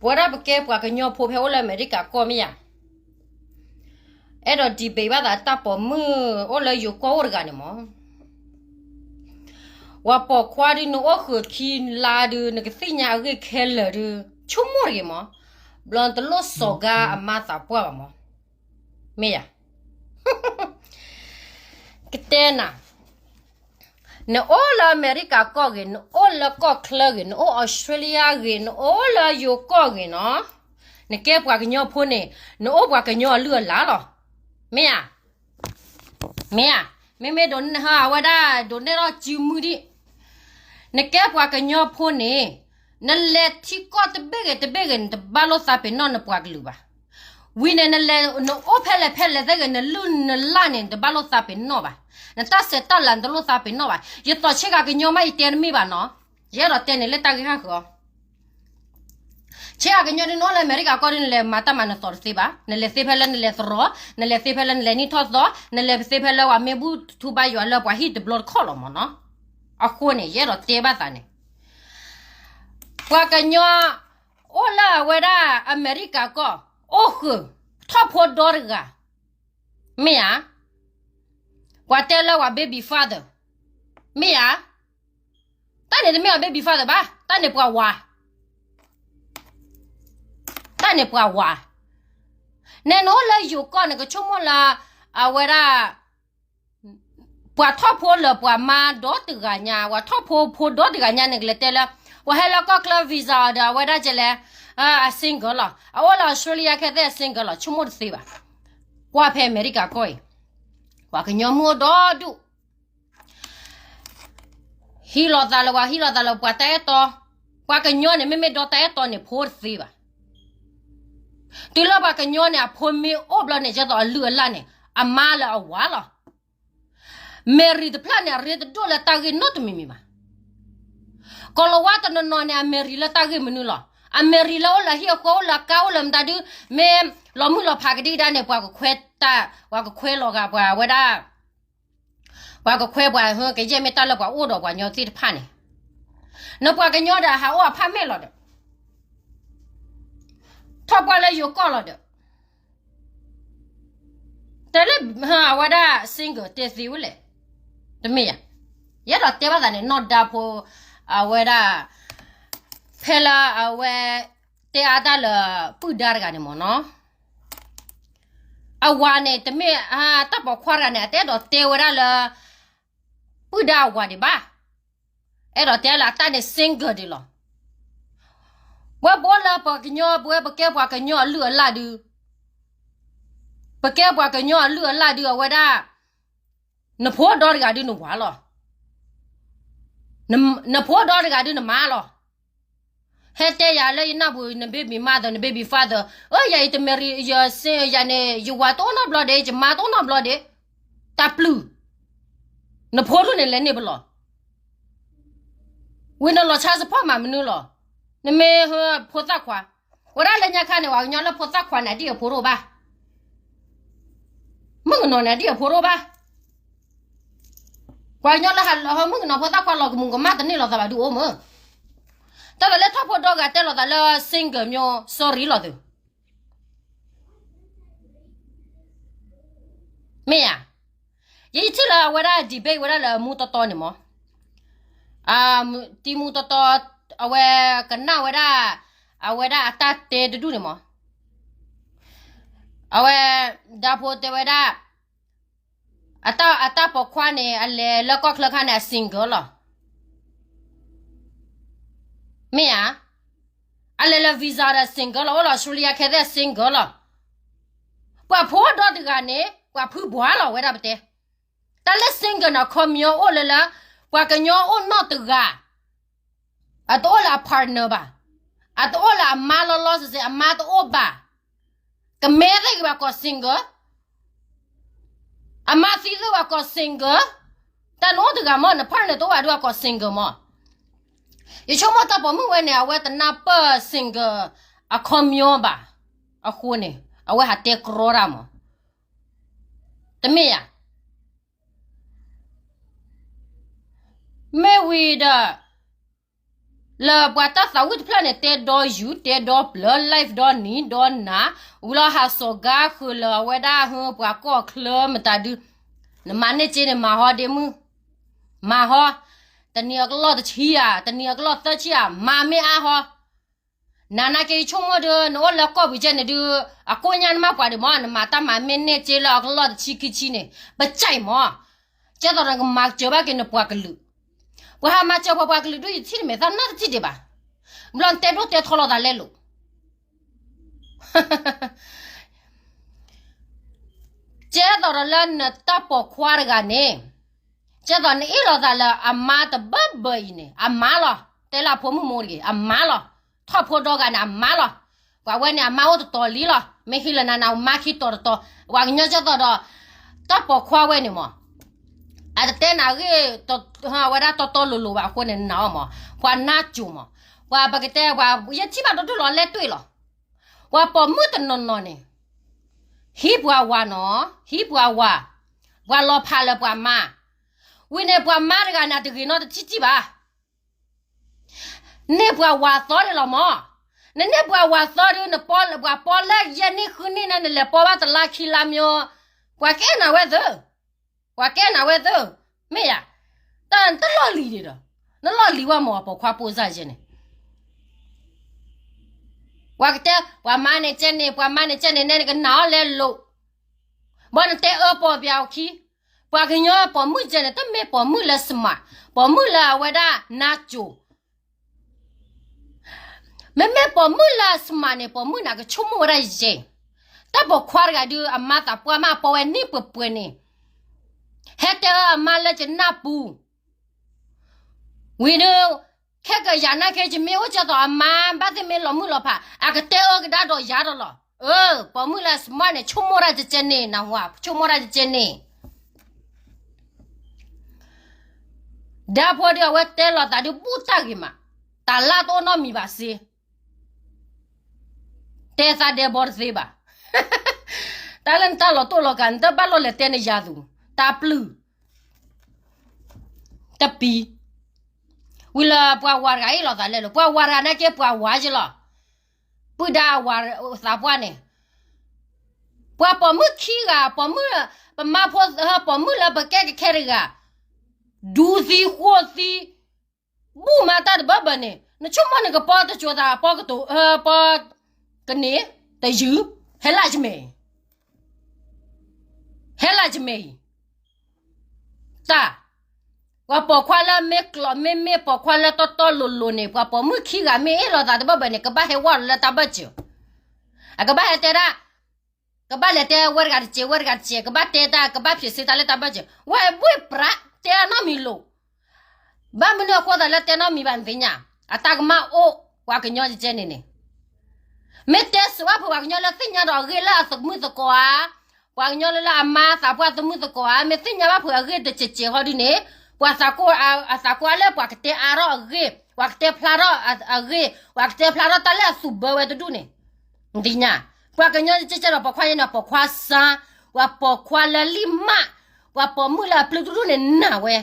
ပဝဲဒၣ်ပကဲပှၤကညီဖိဖဲအိၣ်လၢအမဲရကၤကီၢ်မ့ၢ်ဧါ, အဲၣ်ဒိး debate ဘၣ်သးတၢ်ပိာ်မုၣ်အိၣ်လၢယိၤကီၢ်အိၣ်တဂၤန့ၣ်မး, ပှၤပိာ်ခွါဒုး နအိၣ်ဃုာ်ခံလါဒုး နကသ့ၣ်ညါအဂ့ၢ်ခဲလၢာ်ဒုး ဆိကမိၣ်တဂ့ၤမး, ဘျီနတလိၣ်စိာ်ကါအမါသးပှၢ်ဘၣ်မး, မ့ၢ်ဧါ. ကတဲနၤ, နအိၣ်လၢအမဲရကၤကီၢ်ဂ့ၤ, နအိၣ်လၢကီၢ်ချၢဂ့ၤ, နအိၣ်အီစထြ့လယါဂ့ၤ, နအိၣ်လၢယိၤကီၢ်ဂ့ၤနီၤ, နကဲပှၤကညီဖိန့ၣ် နအိၣ်ပှၤကညီအလုၢ်အလၢ်လီၤ. မ့ၢ်ဧါ, မ့ၢ်ဧါ, မ့မ့ၢ်ဒိးန့ၢ်ဟၢအဝဲဒၣ် ဒိးန့ၢ်ထီၣ်စုမုၢ်ဒံး, နကဲပှၤကညီဖိန့ၣ် နလဲၤထံကီၢ်တဘ့ၣ်ဂ့ၤတဘ့ၣ်ဂ့ၤ နတဘၣ်လိာ်သးပ့ၤနီၣ်နပှၤကလုာ်ဘၣ်. ဝံၤန့ၣ် နလဲၤ နအိၣ်ဖဲလဲၣ်ဖဲလဲၣ်သ့ၣ်ဂ့ၤ နလုၢ်နလၢ်န့ၣ် နတဘၣ်လိာ်သးပ့ၤနီၣ်ဘၣ်. နတၢ်ဆဲးတၢ်လၤ နတလိၣ်သးပ့ၤနီၣ်ဘၣ်. ယသိးဆ့ကၤကညီမး ယတဲတမ့ၢ်ဘၣ်နီၤ, ယအဲၣ်ဒိးတဲန့ၣ်လၢတၢ်ဂ့ၢ်ဟါဃၢၤအီၤ ဆ့ကၤကညီဒုး နအိၣ်လၢအမဲရကၤကီၢ်ဒုး နလဲၤမၤတၢ်မၤနသီတသ့ဘၣ်. နလဲၤသ့ဖဲလၢနလဲၤသရိာ်, နလဲၤသ့ဖဲလၢနလဲၤနံၣ်ထီၣ်သီ, နလဲၤသ့ဖဲလၢပှၤမ့ၢ်ဘူၣ်ထူဘါယွၤလၢပှၤဟံၣ်တဘျီတခီၣ်လီၤမးနီၤ. အဃိန့ၣ် ယအဲၣ်ဒိးတဲဘၣ်သးန့ၣ် ပှၤကညီအိၣ်လၢအဝဲဒၣ်အမဲရကၤကီၢ် အိၣ်ဃုာ်ထီၣ်ဖိဒီတဂၤ, မ့ၢ်ဧါ. ပှၤတဲလၢပှၤ baby father, မ့ၢ်ဧါ. တၢ်န့ၣ်တမ့ၢ်ပှၤ baby father ဘၣ်, တၢ်န့ၣ်ပှၤဝၤ, တၢ်န့ၣ်ပှၤဝၤ. နဲနအိၣ်လၢယိၤကီၢ်န့ၣ် ကဆိကမိၣ်လၢ အဝဲဒၣ် ပှၤထီၣ်ဖိလၢပှၤမါဒီတဂၤညါ, ပှၤထီၣ်ဖိဖိဒီတဂၤညါန့ၣ် ကလဲၤတဲလၢ ပှၤဟဲလၢကီၢ်ချၢ visa ဒီးအဝဲဒၣ်ကလဲၤ အ single လီၤ. အအိၣ်လၢအီစထြ့လယါခဲသ့ၣ် အ single လီၤ, ဆိကမိၣ်တသ့ဘၣ်. ကွၢ်ဖဲအမဲရကၤကီၢ်အံၤ ပှၤကညီမုၢ်အိၣ်ဒီဒူၣ် ဟံးလိာ်သးလၢပှၤ, ဟံးလိာ်သးလၢပှၤတၢ်အဲၣ်တီ, ပှၤကညီန့ၣ် မ့မ့ၢ်ဒီတၢ်အဲၣ်တီန့ၣ် ဖိတသ့ဘၣ်. တုၤလၢပှၤကညီန့ၣ် အဖိမ့ၢ်အိၣ်ဘျီန့ၣ် ဒ်သိးအလုၢ်အလၢ်န့ၣ် အမါလၢအဝၤလီၤ. မဲရံၤတဖျၢၣ်န့ၣ် အရ့တဒိၣ်လၢတၢ်ဂ့ၢ်နီတမံၤမံၤဘၣ်. ကိၤလၤဝါတနီၤနီၤန့ၣ် အမဲရံၤလၢတၢ်ဂ့ၢ်မနုၤလီၤ. အမဲရံၤလၢအိၣ်လၢဟံၣ်အဃီ အိၣ်လၢကါ အိၣ်လၢမတၤဒုး မ့ၢ်လီၤမုၢ်လီၤဖးကဒံကဒါန့ၣ် ပှၤကခွဲးတၢ်, ပှၤကခွဲးလီၤဂာ်ပှၤဝဲဒၣ် ပှၤကခွဲးပှၤ ကယဲၢ်မ့ၢ်တၢ်လၢပှၤအိၣ်ဒီးပှၤကညီသ့ၣ်တဖၣ်န့ၣ်, နပှၤကညီဒီးဟးအိၣ်အဖၣ်မဲာ်လီၤဒီး, ထီၣ်ပှၢ်လၢယိၤကီၢ်လီၤဒီး, တဲလၢအဝဲဒၣ် single တဲသ့ဝဲလဲၣ်, တမ့ၢ်ယၤ, ယအဲၣ်ဒိးတဲဘၣ်သးန့ၣ် နီၢ်ဒါဖိ အဝဲဒၣ် ဖဲလၢအဝဲ တဲအါတၢ်လၢ ပုၢ်ဒါတဂၤန့ၣ်မ့ၢ်နီၤ အဝၤန့ၣ် တမ့ၢ် တၢ်ပိာ်ခွါတဂၤန့ၣ် အတအဲၣ်ဒိးတဲဝဲဒၣ်လၢ ပုၢ်ဒါအဝၤဒံးဘၣ်, အဲၣ်ဒိးတဲလၢအတၢ်န့ၣ် single ဒံးလီၤ. ပဝဲပအိၣ်လၢပှၤကညီ ပဝဲပကဲပှၤကညီအလုၢ်အလၢ်ဒုး, ပကဲပှၤကညီအလုၢ်အလၢ်ဒုး အဝဲဒၣ် နဖိဒီတဂၤဒုးနဝၤလီၤ. နဖိဒီတဂၤဒုးနမါလီၤ. ဟဲတဲယၤလၢယနၢ်ပူၤ န baby mother န baby father, အၢ ယၤအံၤတ marry ယ single ယၤန့ၣ် ယဝၤတအိၣ်နီတဘျီဒံး ယမါတအိၣ်နီတဘျီဒံး, တၢ်ပျုၢ်, နဖိဒုးန့ၣ်လဲၤန့ၢ်ပလီၢ်, ဝံၤနလီၤဆီစဖီၣ်မၤမနုၤလီၤ. နမ့ၢ်ဟၢဖိသၣ်ခွါ, ဝဲဒၣ်လၢညါခါန့ၣ် ပှၤကညီလၢဖိသၣ်ခွါန့ၣ် အဒံၣ်အဖိတအိၣ်ဘၣ်, မုၣ်ကနီၤန့ၣ် အဒံၣ်အဖိတအိၣ်ဘၣ်. ပှၤကညီလၢဟးလီၤဟၢမုၣ်ကနီၤဖိသၣ်ခွါလီၤကမူးကမၣ်တန့ၢ်လိာ်သးဘၣ်ဒုးအိၣ်မး, တၢ်လၢလဲၤထီၣ်ဖိဒီဂၤတဲလိာ်သးလၢ single မျိုး sorry လီၤသု မ့ၢ်ဧါ. ယထံၣ်လၢအဝဲဒၣ် debate ဝဲဒၣ်လၢမူတီတီန့ၣ်မး, တံၤမူတီတီ, အဝဲကနၣ်ဝဲဒၣ်, အဝဲဒၣ်အတၢ်တဲတဒူၣ်န့ၣ်မး, အဝဲ ဒါဖိတဲဝဲဒၣ်, အတၢ်ပိာ်ခွါန့ၣ် အလဲၤလၢကီၢ်ချၢခါန့ၣ် အ single လီၤ. မ့ၢ်ဧါ. အလဲၤလၢ visa ဒီး single လီၤ, အိၣ်လၢ Australia ခဲသ့ၣ် single လီၤ. ပှၤဖိဒီတဂၤန့ၣ် ပှၤဖုဘှါလီၤဝဲဒၣ်ပတဲ. တၢ်လၢ single န့ၣ် အခီပညီအိၣ်လၢလၢ ပှၤကညီအိၣ်နီၢ်တဂၤ အတအိၣ်လၢအ partner ဘၣ်, အတအိၣ်လၢအမါလီၤလီၤဆဲးဆဲး, အမါတအိၣ်ဘၣ်, ကမဲသ့ၣ်ဂ့ၤဘၣ်ကိး single, အမါသံသ့ၣ်ဂ့ၤဘၣ်ကိး single, တၢ်နအိၣ်တဂၤမ့ၢ် န partner တအိၣ်ဘၣ်ဒုးအကိး single မ့ၢ်. ယဆိကမိၣ်တၢ်ပိာ်မုၣ်ဝဲန့ၣ် အဝဲတနၢ်ပၢၢ် single အခီပညီဘၣ်. အဃိန့ၣ် အဝဲဟးတဲကြီတၢ်မ့ၢ်. တမ့ၢ်ဧါ. မ့ၢ်ဝံၤဒီး လၢပှၤတၢ်သးဝံၣ်တဖျၢၣ်န့ၣ် တဲဒီးယူၤ တဲဒီးပျၢၤ live ဒီးနံၤဒီးနၤ, ဝံၤလီၤဟးစိာ်ကါဃုာ်လၢအဝဲဒၣ်ဟၢပှၤကီၢ်ချၢမတၤဒု, နမၤန့ၢ်စ့န့ၣ် မၤဟီဒ့မုၣ်, မၤဟီ, တနံၤအကလီၢ်တဆံဧါ, တနံၤအကလီၢ်သၢဆံဧါ, မၤမ့ၢ်အါဟီ, နနာ်က့ဆိကမိၣ်ဒုး နအိၣ်လၢကီၢ်ပူၤကဲန့ၣ်ဒုး အကိၣ်ညါနမၤပှၤဒံးမၢ်, နမၤတၢ်မၤမ့ၢ်န့ၢ်စ့လၢအကလီၢ်တဆံခံဆံန့ၣ် ပကဲမၢ်, ကဲသိးဒီးနကမၤစၢၤဘၣ်က့ၤနပှၤကလုာ်, ပှၤဟးမၤစၢၤပှၤပှၤကလုာ်ဒုး ယထံၣ်တမဲာ်သၣ်နၢ်တထံၣ်ဒံးဘၣ်, ဘျီနတဲဒိၣ်တဲထီလီၤသးလဲလိာ် ကဲသိးဒီးလၢနတၢ်ပိာ်ခွါတဂၤန့ၣ်, ကဲသိးနအ့ၣ်လိာ်သးလၢအမါတဘၢဘၢအံၤန့ၣ် အမါလီၤ, တဲလၢအဖိမုၣ်မိၢ်တဂ့ၤ အမါလီၤ, ထီၣ်ဖိဒီဂၤန့ၣ် အမါလီၤ, ပှၤဝဲန့ၣ်အမါအိၣ်တတီၤလံလီၤ, မ့ၢ်ဟံးလၢနၤနမါခံတီၤတတီၤ, ပှၤကညီကဲသိးဒီး တၢ်ပိာ်ခွါဝဲန့ၣ်မၢ် အတတဲနၤဂ့ၢ် ဝဲဒၣ်တီတီလိၤလိၤဘၣ်အဃိန့ၣ် နနာ်အီၤမၢ်, ပှၤနါစိၤမၢ်, ပှၤပကတဲ ပှၤယထံၣ်ဘၣ်ဒီဒိၣ်လီၤလဲၣ်တွ့ၢ်လီၤ, ပှၤပိာ်မုၣ်တနီၤနီၤန့ၣ် ဟံးပှၤဝၤနီၤ, ဟံးပှၤဝၤ, ပှၤလီၤဖးလၢပှၤမါ, ဝံၤန့ၣ်ပှၤမါတဂၤန့ၣ် အတဂ့ၤနီတထံၣ်ထံၣ်ဘၣ် န့ၢ်ပှၤဝၤသီဒံးလီၤမၢ်, နန့ၢ်ပှၤဝၤသီဒုး နပှၤပီလၢယဲၢ်နံၣ်ဃုနံၣ်န့ၣ် နလဲၤပီဘၣ်တလါခံလါမၠိ, ပှၤကအဲၣ်နၤဝဲသ့, ပှၤကအဲၣ်နၤဝဲသ့, မ့ၢ်ယၤ, တၢ်တလီၢ်လံၤဒံးဒီး, နလီၢ်လံၤဝဲမၢ် ပိာ်ခွါပိာ်စၢ်ယဲန့ၣ် ပှၤကတဲ ပှၤမါန့ၣ်ကဲန့ၣ် ပှၤမါန့ၣ်ကဲန့ၣ် နဲနကနာ်အီၤလဲလိာ်, ဘၣ်နတဲအၢပိာ်ပၠးအခံ, ပှၤကညီပိာ်မုၣ်ကဲန့ၣ် တမ့ၢ်ပိာ်မုၣ်လၢ smart, ပိာ်မုၣ်လၢအဝဲဒၣ်နါစိၤ မ့မ့ၢ်ပိာ်မုၣ်လၢအ smart န့ၣ် ပိာ်မုၣ်န့ၣ်ကဆိကမိၣ်ဝဲဒၣ်ယဲၢ်, တၢ်ပိာ်ခွါတဂၤဒုး အမါသးပှၢ်မး အပီဝဲန့ၢ်ပှဲၤပှဲၤန့ၣ်, ဟဲတဲအၢအမါလၢကနၢ်ပူၤ, ဝံၤဒုး, ခဲကယၤနာ်က့ ယမ့ၢ်အိၣ်ကဲသိးအမါ ဘၣ်သ့ၣ်မ့ၢ်လီၤမုၢ်လီၤဖး အကတဲအၢကဒါဒီးယၤဒီးလီၤ, အၢ, ပိာ်မုၣ်လၢအ smart န့ၣ် ဆိကမိၣ်ဒၣ်ကကဲန့ၣ် နၢ်ဟူဧါ ဆိကမိၣ်ဒၣ်ကကဲန့ၣ် ဒါဖိဒုးအဝဲတဲလီၤသးဒုးဘူၣ်တၢ်ဂ့ၤမး, တၢ်လၢတအိၣ်နီတမံၤဘၣ်စ့, တဲသးဒဲးဘီတသ့ဘၣ်, တၢ်လၢနတၢ်လီၤတိၢ်လီၤကး နတဘၣ်လီၤလဲၤတဲနယၤသူ, တၢ်ပျုၢ်, တပံၤ, ဝံၤလၢပှၤဝၤတဂၤအ့ၣ်လိာ်သးလဲလိာ် ပှၤဝၤတဂၤနာ်က့ပှၤဝၤက့လီၤ, ပုၢ်ဒါအဝၤသးပှၢ်န့ၣ် ပှၤပိာ်မုၣ်ခံဂၤ ပိာ်မုၣ်, ပမါဖိ, ပိာ်မုၣ်လၢပကဲကခဲတဂၤ, ဒူသံဃိသံ, ဘူၣ်မၤတၢ်တဘၢဘၢန့ၣ် နဆိကမိၣ်န့ၣ် ကပီတစိၤသး ပီကတိၤ, ပီ, ကန့ၢ်, တယုၢ်, ဟဲလၢယမဲာ်, ဟဲလၢယမဲာ်အံၤ, တၢ် ပှၤပိာ်ခွါလၢမ့ၢ်ကျိးမ့မ့ၢ် ပိာ်ခွါလၢတီတီလိၤလိၤန့ၣ် ပှၤပိာ်မုၣ်ခံဂၤမ့ၢ်အ့ၣ်လိာ်သးတဘၢဘၢန့ၣ် ကဘၣ်ဟဲဝဲလၢတၢ်ဘၢၣ်စၢၤ, အကဘၣ်ဟဲတဲဒၣ်, ကဘၣ်လဲၤတဲဝဲတဂၤတစဲး ဝဲတဂၤတစဲး ကဘၣ်တဲတၢ် ကဘၣ်ဖျဲးစ့တၢ်လၢတၢ်ဘၢၣ်စၢၤ ဝဲဘှ့ၣ်ပြး တဲအနီတမံၤလိာ်, ဘၣ်မနုၤအဃိသးလၢတဲနီတမံၤဘၣ်နသ့ၣ်ညါ, အတၢ်ကမၣ်အိၣ် ပှၤကညီကကဲန့ၣ်န့ၣ် မ့ၢ်တဲစိၤဘၣ်ဖုးပှၤကညီလၢသ့ၣ်ညါဒီးအဂ့ၢ်လၢအသမုၢ်သကိးဧါ, ပှၤကညီလၢလၢအမါသးပှၢ်သမုၢ်သကိးဧါ, မ့ၢ်သ့ၣ်ညါဘၣ်ဖုးအဂ့ၢ်တစဲးစဲးဟီဒုန့ၣ်, ပှၤသးကိး, အသးကိးအါလၢပှၤကတဲအါထီၣ်အဂ့ၢ်, ပှၤကတဲဖျါထီၣ်အဂ့ၢ်, ပှၤကတဲဖျါထီၣ်တၢ်လၢအသူၣ်ဘၢဝဲတဒူၣ်န့ၣ်, နသ့ၣ်ညါ, ပှၤကညီကကဲဒီးပိာ်ခွါယဲန့ၣ် ပိာ်ခွါစါ, ပှၤပိာ်ခွါလၢလံၢ်မး, ပှၤပိာ်မုၣ်လၢအပျုၢ်တဒူၣ်န့ၣ်နာ်ဝဲ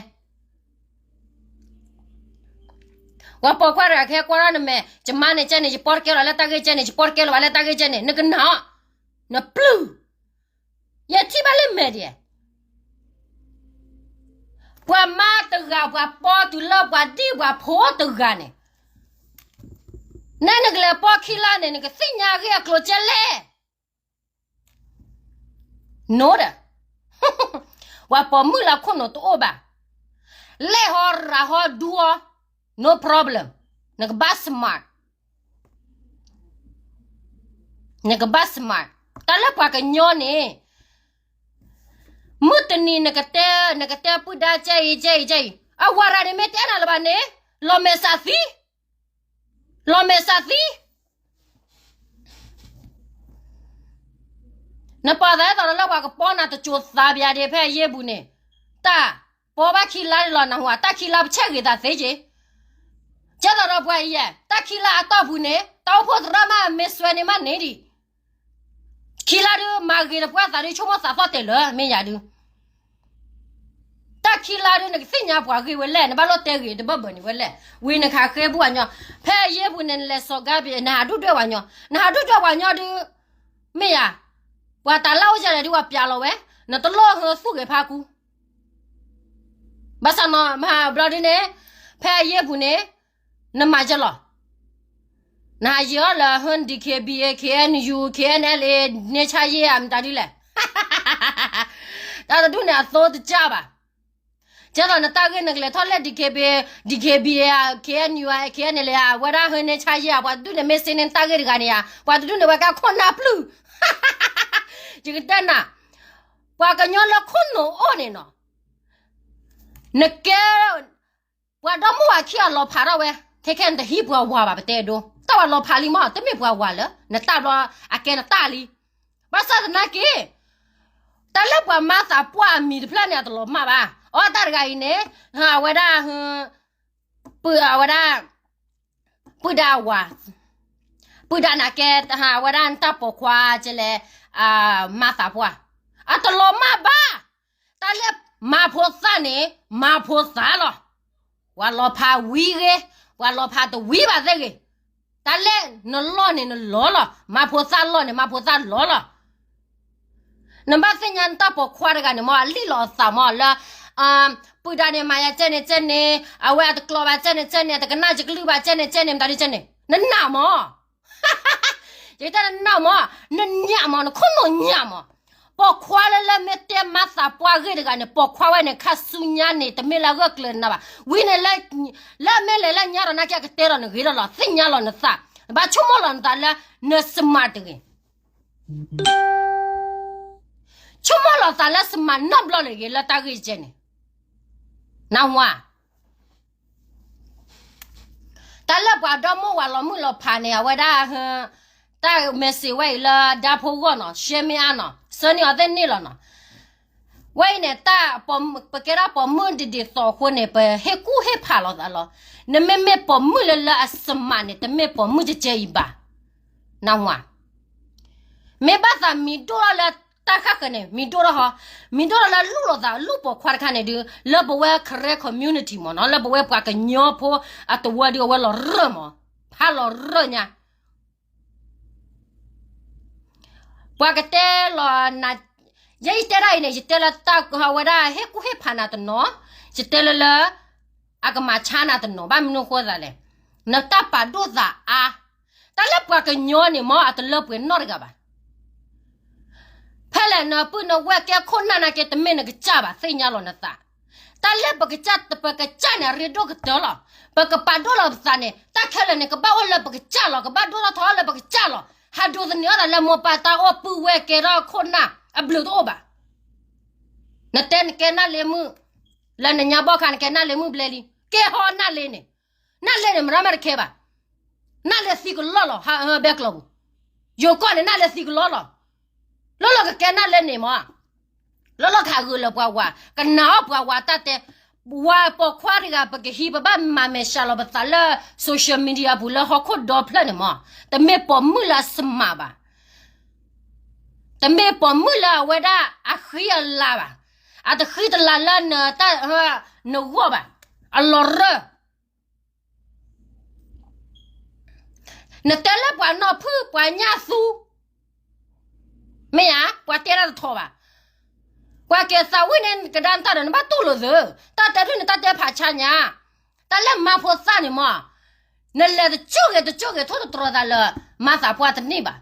ပှၤပိာ်ခွါတဂၤကဟဲကွၢ်ထီၣ်နမဲာ်, ယမါန့ၣ်ကဲန့ၣ် ယပီတကဲလီၤလၢတၢ်ဂ့ၢ်ကဲန့ၣ် ယပီတကဲလီၤဘၣ်လၢတၢ်ဂ့ၢ်ကဲန့ၣ် နကနာ်အီၤ, နပျုၢ်, ယထံၣ်ဘၣ်လၢမဲာ်ဒံး, ပှၤမါတဂၤ ပှၤပီတုၤလၢပှၤဒံၣ်ပှၤဖိတဂၤန့ၣ်, နဲနကလဲၤပီခံလါန့ၣ် နကသ့ၣ်ညါအဂ့ၢ်အကျိၤကဲလဲၣ် နိဒီး, ပှၤပိာ်မုၣ်လၢခိၣ်နူာ်တအိၣ်ဘၣ်, လဲၢ်ဟီရၤဟီဒူဟီ, no problem, နကဘၣ် smart, နကဘၣ် smart, တၢ်လၢပှၤကညီန့ၣ်, မုၢ်တနံၤနကတဲ, နကတဲပုၢ်ဒါကဲအံၤ ကဲအံၤ ကဲအံၤ, အဝၤရၤန့ၣ်မ့ၢ်တဲနၤလၢၤဘၣ်န့ၣ်, လီၤမဲာ်ဆှးသံ လီၤမဲာ်ဆှးသံ, နပာ်သးဒ်သိးဒီးလၢပှၤကပီနၤတစိၤသးဘၣ်ဒံးဖဲအယ့ၢ်ပူၤန့ၣ်, တၢ်ပီဘၣ်ခံလါလီၤနၢ်ဟူဧါ, တၢ်ခံလါပဆဲးဂ့ၤသးသ့က့ၤ, ကဲသိးဒီးပှၤအံၤယဲ, တၢ်ခံလါအတီၢ်ပူၤန့ၣ် တၢ်အိၣ်ဖှိၣ်သရၣ်မးမ့ၢ်စွဲန့ၢ်မးန့ၣ်ဒံး ခံလါဒုး မၤဂ့ၤတပှၢ်သးဒုး ဆိကမိၣ်သးသီၣ်တဲာ်လၢာ် မ့ၢ်ယၤဒုး, တၢ် ခံလါဒုး နကသ့ၣ်ညါပှၤဂ့ၢ်ဝဲလဲၣ်, နဘၣ်လိၣ်တဲဂ့ၤတဘၣ်ဘၣ်န့ၣ်ဝဲလဲၣ်, ဝံၤနကဟးဃ့ဘူၣ်အညီ, ဖဲအယ့ၢ်ပူၤန့ၣ် နလဲၤစိာ်ကါဘ့ၣ် နဟးဒုၣ်ဒွဲၣ်ပှၤညီ, နဟးဒုၣ်ဒွဲၣ်ပှၤညီဒုး, မ့ၢ်ယၤ, ပှၤတၢ်လၢအိၣ်ယၤလဲၣ်ဒုး ပှၤပျးလီၤဝဲ, နတလိၣ်ဟၢသူၣ်ဂ့ၤဖးကူ ဘၣ်ဆၣ်နီၤ မဟါဘျီဒ်န့ၣ်, ဖဲအယ့ၢ်ပူၤန့ၣ်, နမၤယဲလီၤ, နဟးယံၤအီၤလၢဟၢ DKBA KNU KNLA န့ၢ်ဆါယ့ၢ်ဧါ မတၤဒ်လဲၣ်, တၢ်တဒူၣ်န့ၣ်အသိတကၢ်ဘၣ်, ကဲသိးနတၢ်ဂ့ၢ်နကလဲၤထီၣ်လဲၣ် DKBA, DKBA ဧါ KNU ဧါ KNLA ဧါ အဝဲဒၣ်ဟၢန့ၢ်ဆါယ့ၢ်ဧါ ပှၤတဒူၣ်န့ၣ်မ့ၢ်စ့န့ၢ်နတၢ်ဂ့ၢ်တဂၤန့ၣ်ဧါ ပှၤတဒူၣ်န့ၣ်ဝဲကဲခိၣ်နၢ်ပျုၢ် ယကတဲနၤ, ပှၤကညီလၢခိၣ်နူာ်အိၣ်န့ၣ်နီၤ, နကဲ, ပှၤဒီမါဝၤခံဂၤလီၤဖးထီၣ်ဝဲ, ခဲခဲနတဟံးပှၤဝၤဘၣ် ပတဲဒိ, တၢ်ဝၤလီၤဖးလံမး တမ့ၢ်ပှၤဝၤလၢ နတၢ်ဘျီအကဲနတၢ်လံ, ဘၣ်ဆၣ်သနာ်က့ တၢ်လၢပှၤမၤသးပှၢ်အမံၤတဖျၢၣ်န့ၣ် အတလီၤမၢ်ဘၣ်, အီတၢ်တဂၤအံၤန့ၣ်, အဝဲဒၣ်, ပုၢ်အဝဲဒၣ်, ပုၢ်ဒါဝၤ, ပုၢ်ဒါန့ၣ်ကဲ, အဝဲဒၣ်နတၢ်ပိာ်ခွါကလဲၣ်, မၤသးပှၢ်, အတလီၤမၢ်ဘၣ်, တၢ်လၢမၤဖိသၣ်န့ၣ်, မၤဖိသၣ်လီၤ, ပှၤလီၤဖးဝံၤဂ့ၤ, ပှၤလီၤဖးတဝံၤဘၣ်သ့ၣ်ဂ့ၤ, တၢ်လၢနလီၢ်န့ၣ်နလီၢ်လီၤ, မၤဖိသၣ်လီၢ်န့ၣ် မၤဖိသၣ်လီၢ်လီၤ နဘၣ်သ့ၣ်ညါနတၢ်ပိာ်ခွါတဂၤန့ၣ်မး အလံၣ်လီၤအသးမးလၢ, ပုၢ်ဒါန့ၣ်မၤယၤကဲန့ၣ်ကဲန့ၣ်, အဝဲအတကျိးဘၣ်ကဲန့ၣ်ကဲန့ၣ်, အတကနၣ်ယကလုၢ်ဘၣ်ကဲန့ၣ်ကဲန့ၣ် မတၤဒ်ကဲန့ၣ်, နနာ်မး, ယကတဲနနာ်မး, နညၣ်မး, နခိၣ်နူာ်ညၣ်မး, ပိာ်ခွါလၢလၢမ့ၢ်တဲမၤသးပှၢ်ဂ့ၢ်တဂၤန့ၣ် ပိာ်ခွါဝဲန့ၣ် ခါဆူညါန့ၣ် တမ့ၢ်လၢအဂၢၢ်ကျၢၤနၤဘၣ်, ဝံၤန့ၣ်, လၢအမ့ၢ်လဲၤလၢညါဒီးနာ်က့ အကတဲဒီးနဂ့ၤလီၤလီၤ သ့ၣ်ညါလီၤနသး, ဘၣ်ဆိကမိၣ်လီၤနသးလၢ, နစမးတဂ့ၤ ဆိကမိၣ်လီၤသးလၢစမးနီတဘျီလၢၤဂ့ၤ လၢတၢ်ဂ့ၢ်ကဲန့ၣ်, နၢ်ဟူဧါ, တၢ်လၢပှၤဒီမါဝၤလီၤမုၢ်လီၤဖးန့ၣ် အဝဲဒၣ်, တၢ် message ဝဲအံၤလၢဒါဖိဂီၢ်နီၤ ရှဲမ့ၢ်အါနီၤ ဆၢန့ၢ်အီၤသ့ၣ်န့ၣ်လီၤနီၤ, ဝဲအံၤန့ၣ်တၢ်, ပကဲဒၣ်ပိာ်မုၣ်ဒ်ဒ်သိးအဃိန့ၣ် ပဟ့ၣ်ကူၣ်ဟ့ၣ်ဖးလီၤသးလီၤ, နမ့မ့ၢ်ပိာ်မုၣ်လၢလၢအစမးန့ၣ် တမ့ၢ်ပိာ်မုၣ်ကဲကဲအံၤဘၣ်, နၢ်ဟူဧါ မ့ၢ်ဘၣ်သးမံၤဒိၣ်ထီၣ်လၢတၢ်ဃၣ်ဃၢၤန့ၣ် မံၤဒိၣ်ထီၣ်ဟီ, မံၤဒိၣ်ထီၣ်လၢလူၢ်လိာ်သးလူၢ်ပိာ်ခွါတခါန့ၣ်ဒုး လၢပဝဲ Karen community မ့ၢ်နီၤ လၢပဝဲပှၤကညီဖိအသဝီဒုး အဝဲလီၤရၢၢ်မး, ဖးလီၤရၢၢ်ညါ, ပှၤကတဲလီၤ, ယဲယတဲဒၣ်အံၤန့ၣ် ယတဲလၢတၢ်ဝဲဒၣ်ဟ့ၣ်ကူၣ်ဟ့ၣ်ဖးနၤတနီၤ, ယတဲလၢလၢ အကမၤဆါနၤတနီၤ ဘၣ်မနုၤဃိသးလဲၣ်, နတၢ်ပာ်ဒိၣ်သးအါ, တၢ်လၢပှၤကညီန့ၣ်မ့ၢ် အတလၢပှဲၤနီတဂၤဘၣ်, ဖဲလဲၣ်နပုၢ်နဝဲၢ်ကဲခိၣ်နၢ်နာ်က့ တမ့ၢ်နကစၢ်ဘၣ် သ့ၣ်ညါလီၤနသး, တၢ်လၢပကစၢ် ပကစၢ်န့ၣ် အရ့ဒိၣ်ကတၢၢ်လီၤ, ပကပာ်ဒိၣ်လီၤပသးန့ၣ် တၢ်ခဲလၢာ်န့ၣ် ကဘၣ်အိၣ်လၢပကစၢ်လီၤ, ကဘၣ်ဒိၣ်ထီၣ်ထီလၢပကစၢ်လီၤ, ဟးဒိးသန့ၤအီၣ်သးလၢမိၢ်ပၢ်တၢ်အိၣ်ပုၢ်ဝဲၢ်ကဲထီၣ်ခိၣ်နၢ် အဘျုးတအိၣ်ဘၣ်, နတဲနကဲနၢ်လ့မုၣ်, လၢနညါဘီၣ်ခါနကဲနၢ်လ့မုၣ်ဘျဲလံ, ကဲဟီနၢ်လ့န့ၣ်, နၢ်လ့န့ၣ် မရၢမတခဲဘၣ်, နၢ်လ့သံကလီၢ်လီၤ ဟးဘဲကျီပူၤ, ယိၤကီၢ်န့ၣ် နၢ်လ့သံကလီၢ်လီၤ, လီၢ်လီၢ်ကကဲနၢ်လ့န့ၣ်မး, လီၢ်လီၢ်ကဟးဂုာ်လၢပှၤဝၤ ကနာ်အီၣ်ပှၤဝၤတၢ်တဲ, ဝၤပိာ်ခွါတဂၤ ပကဟံးပဘၣ်မၤမဲာ်ဆှးလီၤပသးလၢ social media ပူၤလၢဟီၣ်ခိၣ်ဒီဖျၢၣ်န့ၣ်မး, တမ့ၢ်ပိာ်မုၣ်လၢအစမးဘၣ်, တမ့ၢ်ပိာ်မုၣ်လၢအဝဲဒၣ်အဃံအလၤဘၣ်, အတဃံတလၤလၢနတၢ်, နဂီၢ်ဘၣ်, အလီၤရၢၢ် နတဲလၢပှၤနီၢ်ဖုၣ်ပှၤညၣ်သူ, မ့ၢ်ဧါ, ပှၤတဲတၢ်တထီၣ်ဘၣ်, ပှၤကဲသးဝံၣ်န့ၣ် ကဒါနတၢ်ဒီး နဘၣ်တူၢ်လိာ်သၢ, တၢ်တဲဒုၣ်န့ၣ် တၢ်တဲဖးဆါညါ, တၢ်လၢမၤဖိသၣ်န့ၣ်မး, နလဲၤတကၠိၣ်ဂ့ၤတကၠိၣ်ဂ့ၤ ထိၣ်သတြီၤသးလၢ မၤသးပှၢ်တန့ၢ်ဘၣ်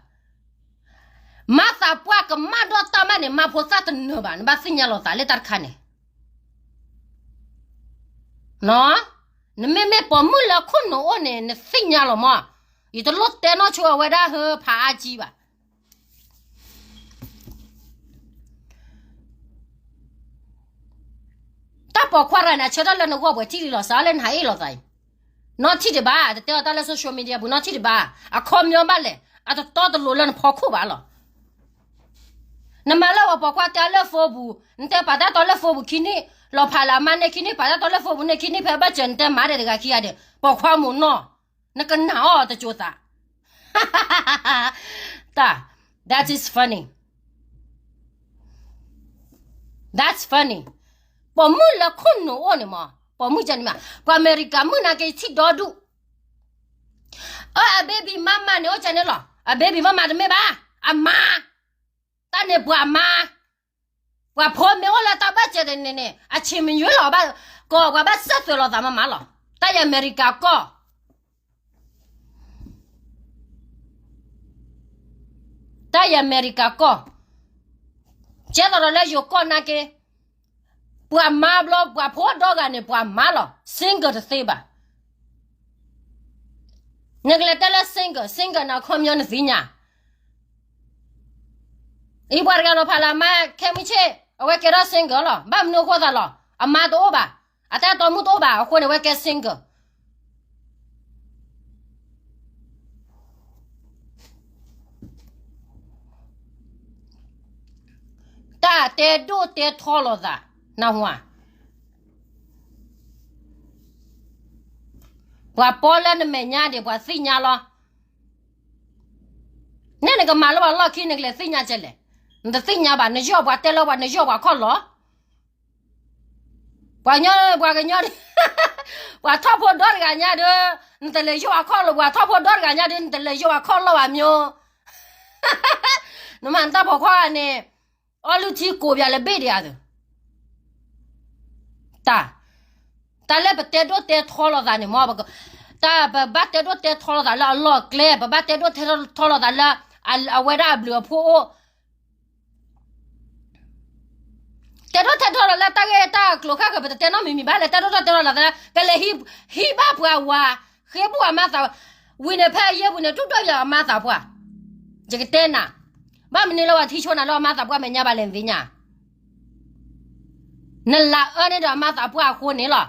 မၤသးပှၢ်ကမၣ်ဒီးတၢ်မးန့ၣ် မၤဖိသၣ်တနၢၤဘၣ်, နဘၣ်သ့ၣ်ညါလီၤသးလၢတၢ်တခါန့ၣ်, နမ့မ့ၢ်ပိာ်မုၣ်လၢခိၣ်နူာ်အိၣ်န့ၣ် နသ့ၣ်ညါလီၤမး, ယတလိၣ်တဲနီၢ်ဆိအဝဲဒၣ်ဟၢဖးအါကံဘၣ် တၢ်ပိာ်ခွါတဂၤန့ၣ် အဆၢထၢၣ်လၢနဂီၢ်ပှဲၤထံၣ်လံလီၤ စးလၢနဟးအ့ၣ်လိာ်သးအံၤ, နီၢ်ထံၣ်ဒံးဘၣ်, တတဲအီၤတၢ်လၢ social media ပူၤ နီၢ်ထံၣ်ဒံးဘၣ်, အခီပညီဘၣ်လဲၣ်, အတတီတလိၤလၢနဖီခိၣ်ဘၣ်လီၤ. နမၤလၢပှၤပိာ်ခွါတဲလၢ phone ပူၤ, နတဲပာ်တၢ်တီလၢ phone ပူၤခံနံၣ်, လီၤဖးလၢအမါန့ၢ်ခံနံၣ်, ပာ်တၢ်တီလၢ phone ပူၤန့ၢ်ခံနံၣ်, ဖဲဘၣ်စၢၤနတဲမၤဒဲးတဂၤခံဂၤဒဲး, ပိာ်ခွါမိၢ်နီၢ်, နကနာ်အီၤတကၠိသး တၢ်, that is funny, that's funny. ပိာ်မုၣ်လၢခိၣ်နူာ်အိၣ်န့ၣ်မး, ပိာ်မုၣ်ကန့ၣ်မး, ပှၤအမဲရကၤမုၣ်နာ်က့ထံၣ်ဒီဒူၣ်, အၢ အ baby mama န့ၣ်အိၣ်ကန့ၣ်လီၤ, အ baby mama တမ့ၢ်ဘၣ်, အမါ, တၢ်န့ၣ်ပှၤမါ, ပှၤဖိမ့ၢ်အိၣ်လၢတၢ်ဘၣ်စဲးတန့ၣ်န့ၣ် အဆံးမံယွၤလီၤဘၣ်, ကီးပှၤဘၣ်စၢၣ်သွဲးလိာ်သးမးမးလီၤ, တၢ်ယအမဲရကၤကီၢ် တၢ်ယအမဲရကၤကီၢ်, ကဲသိးဒီးလၢယိၤကီၢ်နာ်က့, ပှၤမါဘျီ ပှၤဖိဒီဂၤန့ၣ် ပှၤမါလီၤ, single တသ့ဘၣ်. နကလဲၤတဲလၢ single, single န့ၣ်အခီပညီနသ့ၣ်ညါ, အံၤပှၤတဂၤလီၤဖးလၢအမါခဲမုၢ်ဆ့ၣ် အဝဲကဲထီၣ် single လီၤ, ဘၣ်မနုၤအဃိသးလီၤ, အမါတအိၣ်ဘၣ်, အတၢ်တိာ်မုၣ်တအိၣ်ဘၣ်, အဃိန့ၣ် အဝဲကဲ single တၢ်တဲဒိၣ်တဲထီလိာ်သး, နၢ်ဟူဧါ, ပှၤပီလၢနမဲာ်ညါဒံး ပှၤသ့ၣ်ညါလီၤ, နဲနကမၤလၢပှၤလီၢ်ခံ နကလဲၤသ့ၣ်ညါကလဲၣ်, နတသ့ၣ်ညါဘၣ်, နယီၢ်ပှၤတဲလၢပှၤ နယီၢ်ပှၤခီၣ်လီၤ ပှၤကညီ, ပှၤကညီ, ပှၤထီၣ်ဖိဒီတဂၤညါဒီး, နတလဲၤယီၢ်အခီၣ်လီၤ, ပှၤထီၣ်ဖိဒီတဂၤညါဒီး နတလဲၤယီၢ်အခီၣ်လီၤဘၣ်မၠိ, နမၤနတၢ်ဖိခွါန့ၣ်, အီလုၢ်ထံကိးပၠးလၢဘ့ၣ်ဒံးဧါသၢ, တၢ်, တၢ်လၢပတဲဒိၣ်တဲထီလိာ်သးန့ၣ်မ့ၢ်, တၢ်ပဘၣ်တဲဒိၣ်တဲထီလိာ်သးလၢအလီၢ်အကျဲ, ပဘၣ်တဲဒိၣ်တဲထီလိာ်သးလၢ, အဝဲဒၣ်အဘျုးအဖှိၣ်အိၣ် တဲဒိၣ်တဲထီလီၤလၢတၢ်ဂ့ၢ်တၢ်ကျိၤခါဃၢၤ ပတတဲနီတမံၤမံၤဘၣ်လဲၣ်, တဲဒိၣ်တဲထီလီၤသးလၢ ကလဲၤဟံးဘၣ်ပှၤဝၤ, ဃ့ဘၣ်အမါသး, ဝံၤန့ၣ်ဖဲအယဲၢ်ပူၤန့ၣ် တူၢ်တီၢ်ယၤအမါသးပှၢ်, ယကတဲနၤ, ဘၣ်မနုၤလၢပှၤထံၣ်ဆိနၤလၢအမါသးပှၢ်မဲာ်ညါဘၣ်လဲၣ်နသ့ၣ်ညါ, နလၤအၢန့ၢ်ဒီးအမါသးပှၢ်အဃိန့ၣ်လီၤ,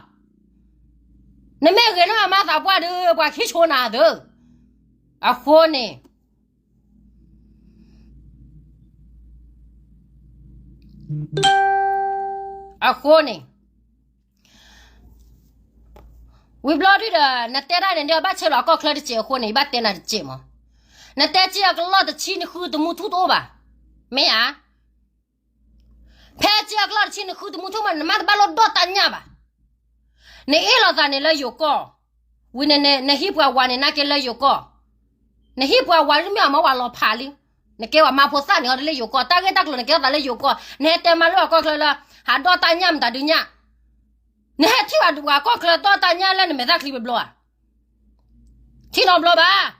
နမ့ၢ်ဂ့ၤန့ၢ်အမါသးပှၢ်ဒီး ပှၤထံၣ်ဆိနၤသၢ, အဃိန့ၣ် အဃိန့ၣ်, ဝံၤဘျီဒုဒီး နတဲဒၣ်န့ၣ်ဒီး ဘၣ်ဆဲးလီၤကီၢ်ချၢတစဲးအဃိန့ၣ် ယဘၣ်တဲနၤတစဲးမး, နတဲက့အကလီၢ်တဆံ နဃုသမူထူၣ်တအိၣ်ဘၣ်, မ့ၢ်ဧါ, ဖဲက့အကလီၢ်တဆံ နဃုသမူထူၣ်မး နမါတဘၣ်လိၣ်ဒီၣ်တၢ်ညၣ်ဘၣ်, နအ့ၣ်လိာ်သးန့ၣ်လၢယိၤကီၢ်, ဝံၤန့ၣ် နဟံးပှၤဝၤန့ၣ်နာ်က့လၢယိၤကီၢ်, နဟံးပှၤဝၤဒ်မ့ၢ်အမ့ၢ်ဝၤလီၤဖးလံ, နကဲဝၤမါဖိသၣ်န့ၣ်အီၤဒ်လၢယိၤကီၢ်, တၢ်ဂ့ၢ်တၢ်ကျိၤန့ၣ်ကဲထီၣ်သးလၢယိၤကီၢ်, နဟဲတဲမၤလိအကီၢ်ချၢလၢ ဟးဒီၣ်တၢ်ညၣ်မတၤဒုးညၣ်, နဟဲထံၣ်ဘၣ်ဒုးပှၤကီၢ်ချၢဒီၣ်တၢ်ညၣ်လၢနမဲာ်သၣ်ချံဘျီဘျီဧါ, ထံၣ်နီတဘျီဘၣ်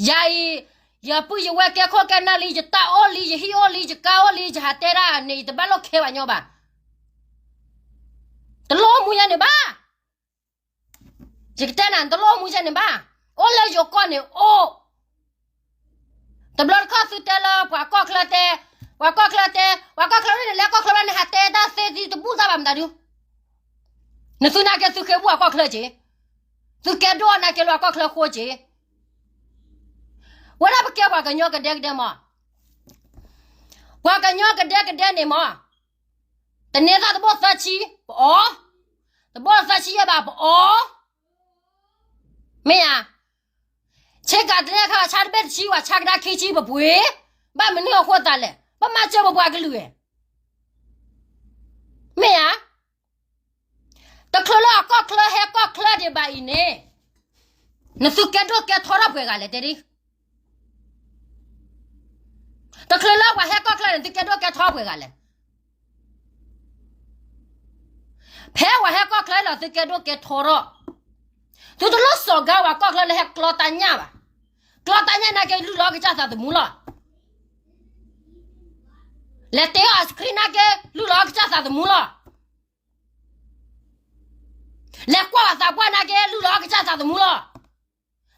ယၤအံၤ, ယပုၢ်ယဝဲၢ်ကဲခိၣ်ကဲနၢ်လံ, ယတၢ်အိၣ်လံ, ယဟံၣ်အိၣ်လံ, ယကါအိၣ်လံ, ယဟးတဲဒၣ်န့ၣ် ယတဘၣ်လိၣ်ခဲပှၤကညီဘၣ်, တလိၣ်အိၣ်မူယဲန့ၣ်ဘၣ်, ယကတဲနၤ တလိၣ်အိၣ်မူယဲန့ၣ်ဘၣ်, အိၣ်လၢယိၤကီၢ်န့ၣ်အိၣ် တဘျီတခီၣ်သုတဲလၢပှၤကီၢ်ချၢတဲ, ပှၤကီၢ်ချၢတဲ, ပှၤကီၢ်ချၢန့ၣ်လဲၤကီၢ်ချၢဘᣁၣ်န့ၣ် ဟးတဲတၢ်သ့သုတဘူၣ်တၢ်ဘၣ်မတၤဒုး, နသုနာ်က့သုဃ့ဘူၣ်အကီၢ်ချၢက့ၤ, သုကဲဒိၣ်နာ်က့လၢအကီၢ်ချၢဃိက့ၤ, ဝဲဒၣ်ပကဲပှၤကညီကဒဲကဒဲမး, ပှၤကညီကဒဲကဒဲန့ၣ်မး, တန့ၢ်သၣ်တဘိၣ်သၢဆံ, ပအီ, တဘိၣ်သၢဆံယဲၢ်ဘၣ် ပအီ, မ့ၢ်ဧါ, ဆ့ကၤတန့ၢ်ခါ ဆါတဘ့ၣ်တဆံ ပှၤဆါကဒါခံဆံပပှ့ၤ, ဘၣ်မနုၤအဃိသးလဲၣ်, ပမၤစၢၤပပှၤကလုာ်ဧါ, မ့ၢ်ဧါ, တချုးလၢအကီၢ်ချၢဟဲကီၢ်ချၢဒံးဘၣ်အံၤန့ၣ်, နသုကဲဒိၣ်ကဲထီထီၣ်ပှဲၤဂၤလဲၣ်တဲဒ် တချုးလၢပှၤဟဲကီၢ်ချၢန့ၣ် သုကဲဒိၣ်ကဲထီပှဲၤဂၤလဲၣ်, ဖဲပှၤဟဲကီၢ်ချၢလီၤ သုကဲဒိၣ်ကဲထီထီၣ်, သုတလိၣ်စီၤကါဝဲကီၢ်ချၢလၢဟဲကျီတၢ်ညၣ်ဘၣ်, ကျီတၢ်ညၣ်နာ်က့ လုၢ်လီၤကစၢ်သးသမူလီၤ, လဲၤတဲအီၤ ice cream နာ်က့ လုၢ်လီၤကစၢ်သးသမူလီၤ, လဲၤကွၢ်အသးပှၢ်နာ်က့ လုၢ်လီၤကစၢ်သးသမူလီၤ,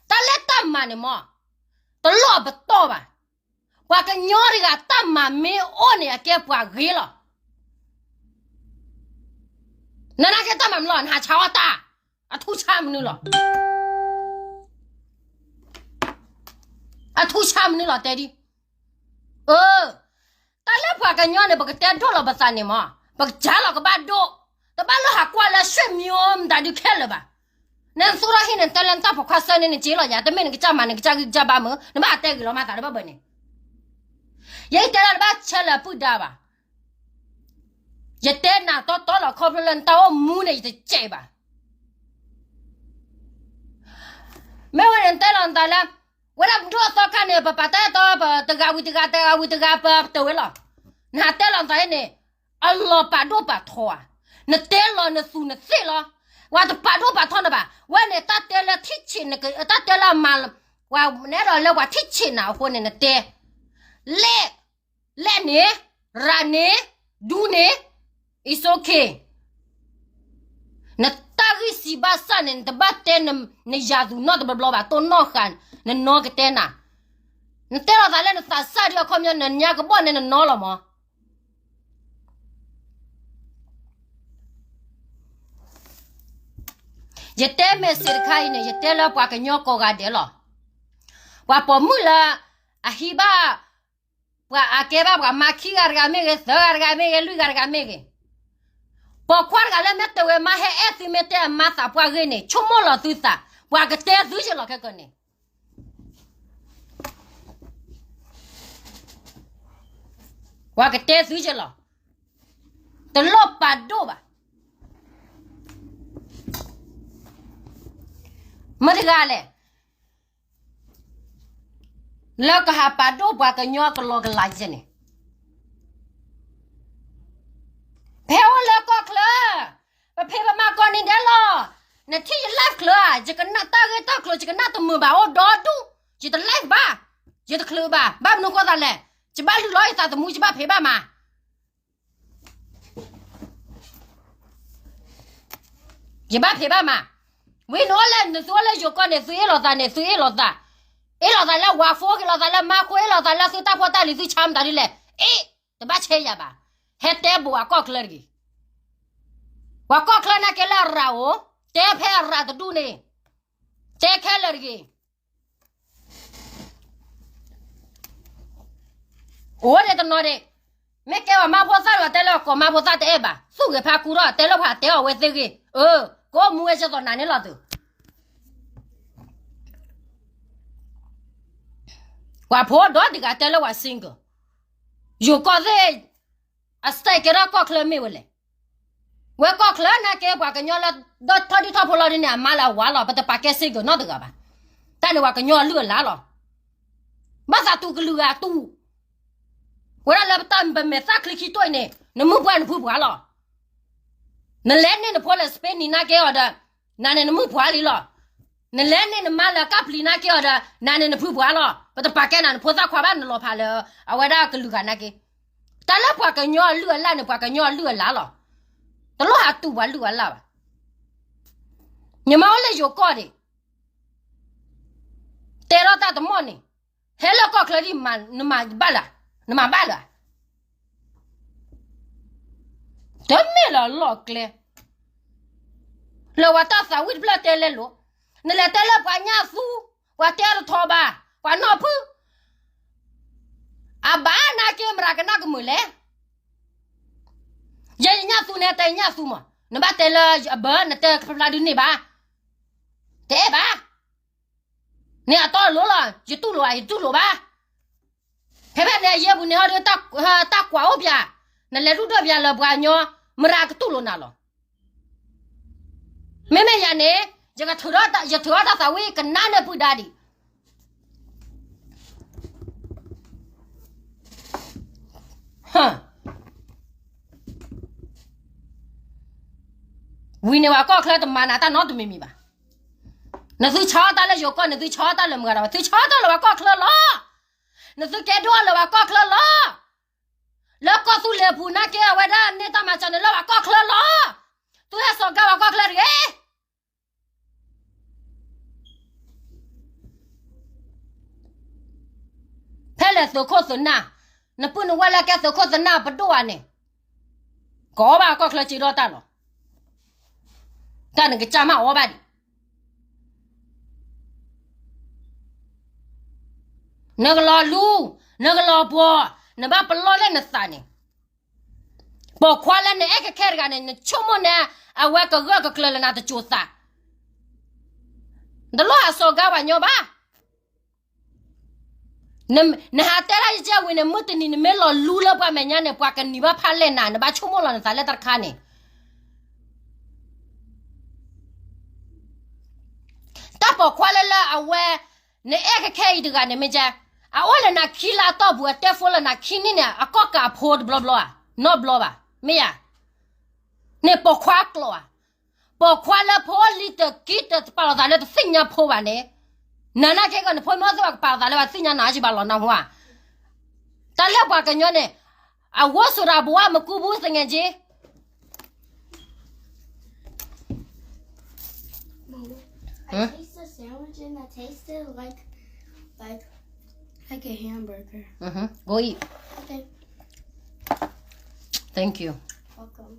တၢ်လၢတၢ်မၤန့ၣ်မး, တလိၣ်အပတီၢ်ဘၣ်, ပှၤကညီတဂၤတၢ်မၤမ့ၢ်အိၣ်န့ၣ် အကဲပှၤဂ့ၤလီၤ, နနာ်က့တၢ်မၤမနုၤလီၤ နဟးဆါအီၣ်တၢ်, အထူၣ်ဆါမနုၤလီၤ, အထူၣ်ဆါမနုၤလီၤတဲဒ် အၢ, တၢ်လၢပှၤကညီန့ၣ် ပကတဲဒိၣ်လီၤပသးန့ၣ်မး, ပကစၢ်လီၤကဘၣ်ဒိၣ်, တဘၣ်လၢဟးကွၢ်လၢ ဆွေမျိုး မတၤဒုးခဲလၢာ်ဘၣ်, နသူၣ်ထီၣ်ဟံၣ်န့ၣ် တဲလၢနတၢ်ဖိခွါစၢန့ၣ် နက့ၤလီၤယၤ, တမ့ၢ်နကစၢ်မၤ နကစၢ်ဂံၢ်ကစၢ်ဘါမုၢ် နဘၣ်ဟးတဲဂ့ၤလီၤမၤသးတဘၣ်ဘၣ်န့ၣ်, ယဲယတဲလၢတဘၣ်ဆဲးလၢပုၢ်ဒါဘၣ်. ယတဲနၤတီတီလီၤ ခီဖျိလၢနတၢ်အိၣ်မူန့ၣ် ယတစဲးဘၣ်. မ့ၢ်ဝဲန့ၣ် နတဲလီၤနသးလၢ ဝဲဒၣ်ပဒိၣ်အသီခါန့ၣ် ပပာ်တၢ်အဲၣ်တီ ပတဂၤဝံၤတဂၤ တဂၤဝံၤတဂၤ ပတဝဲလီၤ. နဟးတဲလီၤနသးန့ၣ် အလီၤပာ်ဒိၣ်ပာ်ထီဧါ. နတဲလီၤနသူးနသ့ၣ်လီၤ. ပှၤတပာ်ဒိၣ်ပာ်ထီနဘၣ်. ဝဲန့ၣ်တၢ်တဲလၢထံၣ်ဆံးနက တၢ်တဲလၢအမၤ ပှၤနဲဒိးလၢပှၤထံၣ်ဆံးနၤအဃိန့ၣ် နတဲ လဲၣ်, လဲၣ်န့ၣ်, ရၤန့ၣ်, ဒူန့ၣ်, it's okay. နတၢ်ဂံၢ်စံးဘၣ်စၢ်န့ၣ် နတဘၣ်တဲ နယၤသူၣ်နီၣ်တဘျီဘျီဘၣ် တိၢ်နီၣ်ဃာ် နနီၢ်ကတဲနၤ. နတဲလီၤသးလၢနသးစၢ်ဒ်အခီပညီ နညါကဘီၣ်န့ၣ်နနီၢ်လီၤမး. ယတဲ message တခါအံၤန့ၣ် ယတဲလၢပှၤကညီကိးဂၤဒဲးလီၤ. ပှၤပိာ်မုၣ်လၢ အဟံးဘၣ် ပှၤအကဲဘၣ်ပှၤမါခံဂၤတဂၤမ့ၢ်ဂ့ၤ, သၢဂၤတဂၤမ့ၢ်ဂ့ၤ, လွံၢ်ဂၤတဂၤမ့ၢ်ဂ့ၤ, ပိာ်ခွါတဂၤလၢမ့ၢ်တဲဝဲမါဟဲအဲၣ်သုမ့ၢ်တဲအမါသးပှၢ်ဂ့ၤန့ၣ် ဆိကမိၣ်လီၤသုသး, ပှၤကတဲသုယလီၤခဲကနံၣ် ပှၤကတဲသုယလီၤ. တလိၣ်ပာ်ဒိၣ်ဘၣ်. မ့ၢ်တဂၤလဲၣ် လၢကဟးပာ်ဒိၣ်ပှၤကညီကလီကလီယဲန့ၣ်, ဖဲအိၣ်လၢကီၢ်ချၢ, ပဖံးပမၤကိးနံၤဒဲးလီၤ. နထံၣ်ယ live ချၢဧါ, ယကနၣ်တၢ်ဂ့ၢ်တၢ်ကျိၤ ယကနၣ်တမုာ်ဘၣ်အိၣ်ဒီဒူၣ်, ယတ live ဘၣ်, ယတချုးဘၣ်, ဘၣ်မနုၤဃိသးလဲၣ်, ယဘၣ်လုၢ်လီၤယသးသမူ ယဘၣ်ဖံးဘၣ်မၤ ယဘၣ်ဖံးဘၣ်မၤ, ဝံၤနအိၣ်လၢ နသုအိၣ်လၢယိၤကီၢ်န့ၣ် သုအ့ၣ်လိာ်သးန့ၣ် သုအ့ၣ်လိာ်သး, အ့ၣ်လိာ်သးလၢဝၤဖိ အ့ၣ်လိာ်သးလၢမါခိ အ့ၣ်လိာ်သးလၢသုတၢ်ဖိတၢ်လံၤ သုဆါမတၤဒ်လဲၣ်, အ့ၣ်, တဘၣ်ဆဲးယၤဘၣ်, ဟဲတဲဘိးပှၤကီၢ်ချၢတဂ့ၤ. ပှၤကီၢ်ချၢနာ်က့လၢအရၤအိၣ်, တဲဖဲအရၤတဒူၣ်န့ၣ်, တဲခဲလၢာ်တဂ့ၤ. အိၣ်ဒံးတနီၤဒံး, မ့ၢ်ကဲပှၤမါဖိသၣ်လီၤ တဲလၢကိးမါဖိသၣ်တအဲၣ်ဘၣ်, သူၣ်ဂဲၤဖးကူထီၣ် တဲလၢပှၤတဲအီၤဝဲသ့ၣ်ဂ့ၤ, အၢ, ကအိၣ်မူဝဲစ့ၢ်ကီးနၤန့ၣ်လီၤသုး. ပှၤဖိဒီတဂၤတဲလၢပှၤ single, ယိၤကီၢ်သ့ၣ် အစဲးကဲထီၣ်ကီၢ်ချၢမ့ၢ်ဝဲလဲၣ်. ဝဲကီၢ်ချၢနာ်က့ ပှၤကညီလၢ ဒီးထီၣ်ဒံထီၣ်ဖိလီၤဒ်န့ၣ် အမါလၢအဝၤလီၤ, ပတပာ်ကဲ single နီတဂၤဘၣ်. တၢ်န့ၣ်ပှၤကညီအလုၢ်အလၢ်လီၤ. ဘၣ်သးတူၢ်ကလုာ်ဂၤတူၢ်, ဝဲဒၣ်လၢပတၢ်ပမဲာ်သၣ်ချံခံတိၢ်အံၤန့ၣ် နမုၣ်ပှၢ်နဖုပှၢ်လီၤ. နလဲၤန့ၢ်နဖိလၢ Spain နံၤနာ်က့အီၤဒီး နၤန့ၣ်နမုၣ်ပှၢ်လံလီၤ. နလဲၤန့ၢ်နမါလၢကၢ်ပျံၤနာ်က့အီၤဒီး နၤန့ၣ်နဖုပှၢ်လီၤ. ပတပာ်ကဲနၤနဖိသၣ်ခွါဘၣ် နလီၤဖးလၢ အဝဲဒၣ်ကလုာ်ဂၤနာ်က့. တၢ်လၢပှၤကညီအလုၢ်အလၢ်န့ၣ် ပှၤကညီအလုၢ်အလၢ်လီၤ. တလိၣ်ဟးတူၢ်ပှၤလုၢ်အလၢ်ဘၣ်. ညီမအိၣ်လၢယိၤကီၢ်ဒံး, တဲထီၣ်တၢ်တမီၢ်န့ၣ်, ဟဲလၢကီၢ်ချၢဒ် နမၤဘၣ်လၢ, နမၤဘၣ်လၢ တမ့ၢ်လၢလီၢ်ကျဲ, လၢပှၤတၢ်သးဝံၣ်တဖျၢၣ်တဲလဲလိာ်, နလဲၤတဲလၢပှၤညၣ်သူ, ပှၤတဲတထီဘၣ်, ပှၤနီၢ်ဖုၣ်, အဘၣ်နာ်က့မရၤကနၣ်ကမုာ်လဲၣ်. ယဲယညၣ်သူန့ၣ် တဲညၣ်သူမး, နဘၣ်တဲလၢအဘၢ နတဲဖျါဒုးန့ၢ်ဘၣ်, တအဲၣ်ဘၣ်. န့ၣ်အတီအလိၤလီၤ, ယတူၢ်လိာ်ဧါ, ယတူၢ်လိာ်ဘၣ်. ဖဲဖဲန့ၣ်အယဲၢ်ပူၤန့ၣ်ဟီဒီး တၢ်ကွၢ်အိၣ်ပၠး, နလဲၤဒုၣ်ဒိၣ်ပၠးလၢပှၤကညီ, မရၤကတူၢ်လိာ်နၤလီၤ. မ့မ့ၢ်ယၤန့ၣ်, ယထုးထီၣ်တၢ်သးဝံၣ်ကနၣ်န့ၢ်ပုၢ်ဒါဒံး ဝံၤန့ၣ်ပှၤကီၢ်ချၢတမၤနၤတၢ်နီတမံၤမံၤဘၣ်. နသုဆါတၢ်လၢယိၤကီၢ်န့ၣ် သုဆါတၢ်လၢမုၢ်ဂၤဒီး သုဆါတၢ်လၢပှၤကီၢ်ချၢလီၤ. နသုကဲဒိၣ်လၢပှၤကီၢ်ချၢလီၤ. လၢကီၢ်သူလ့ၤပူၤနာ်က့ အဝဲဒၣ်န့ၢ်တၢ်မၤစၢၤန့ၣ်လၢပှၤကီၢ်ချၢလီၤ. သုဟဲစိာ်ကါပှၤကီၢ်ချၢတဂ့ၤ. ဖဲလဲၣ်သုးခိၣ်သုးနၢ်, နပုၢ်နဝဲၢ်လၢကဲသုးခိၣ်သုးနၢ်ပဒိၣ်ဧါန့ၣ်, ကအီၣ်ဘၣ်ကီၢ်ချၢစ့ဒီးတၢ်လီၤ. တၢ်နကစၢ်မ့ၢ်အီၣ်ဘၣ်ဒံး, နကလီၤလူ, နကလီၤပှီၤ, နဘၣ်ပလီၢ်လၢနသးန့ၣ် ပိာ်ခွါလၢနအဲၣ်ခဲခဲတဂၤန့ၣ် နဆိကမိၣ်န့ၣ် အဝဲကဂၢၢ်ကကျၢၤလၢနၤတစိၤသး, နတလိၣ်ဟးစိာ်ကါပှၤညီဘၣ်. နဟးတဲဒၣ်ယကဲဝံၤန့ၣ် မုၢ်တနံၤနမ့ၢ်လီၤလူလၢပှၤမဲာ်ညါန့ၣ် ပှၤကနံၤဘၣ်ဖးလဲၣ်နၤ, နဘၣ်ဆိကမိၣ်လီၤနသးလၢတၢ်တခါန့ၣ် တၢ်ပိာ်ခွါလၢလၢအဝဲ နအဲၣ်ကခဲအံၤတဂၤန့ၣ်မ့ၢ်ကဲ, အအိၣ်လၢနၤခံလါတီၢ်ပူၤ အတဲဖိလၢနၤခံနံၣ်န့ၣ် အကီၢ်ကးအဖိတဘျီဘျီဧါ, နီတဘျီဘၣ်, မ့ၢ်ဧါ. န့ၣ်ပိာ်ခွါကျိာ်ဧါ. ပိာ်ခွါလၢဖိလံၤတကံတပာ်လီၤသးလၢတသ့ၣ်ညါဖိဘၣ်န့ၣ်, နနာ်က့ဂီၢ် နဖိမ့ၢ်အိၣ်သ့ၣ်ပှၤကပာ်လီၤသးလၢပှၤသ့ၣ်ညါနၤကဘၣ်လီၤနၢ်ဟူဧါ. တၢ်လၢပှၤကညီန့ၣ် အဝဲဆိုတာဘဝမကူဘူးသငယ်ချင်း Mama, I taste the sandwich and I taste it like, like, like a hamburger. Mm-hmm. Go eat. Okay. Thank you. Welcome.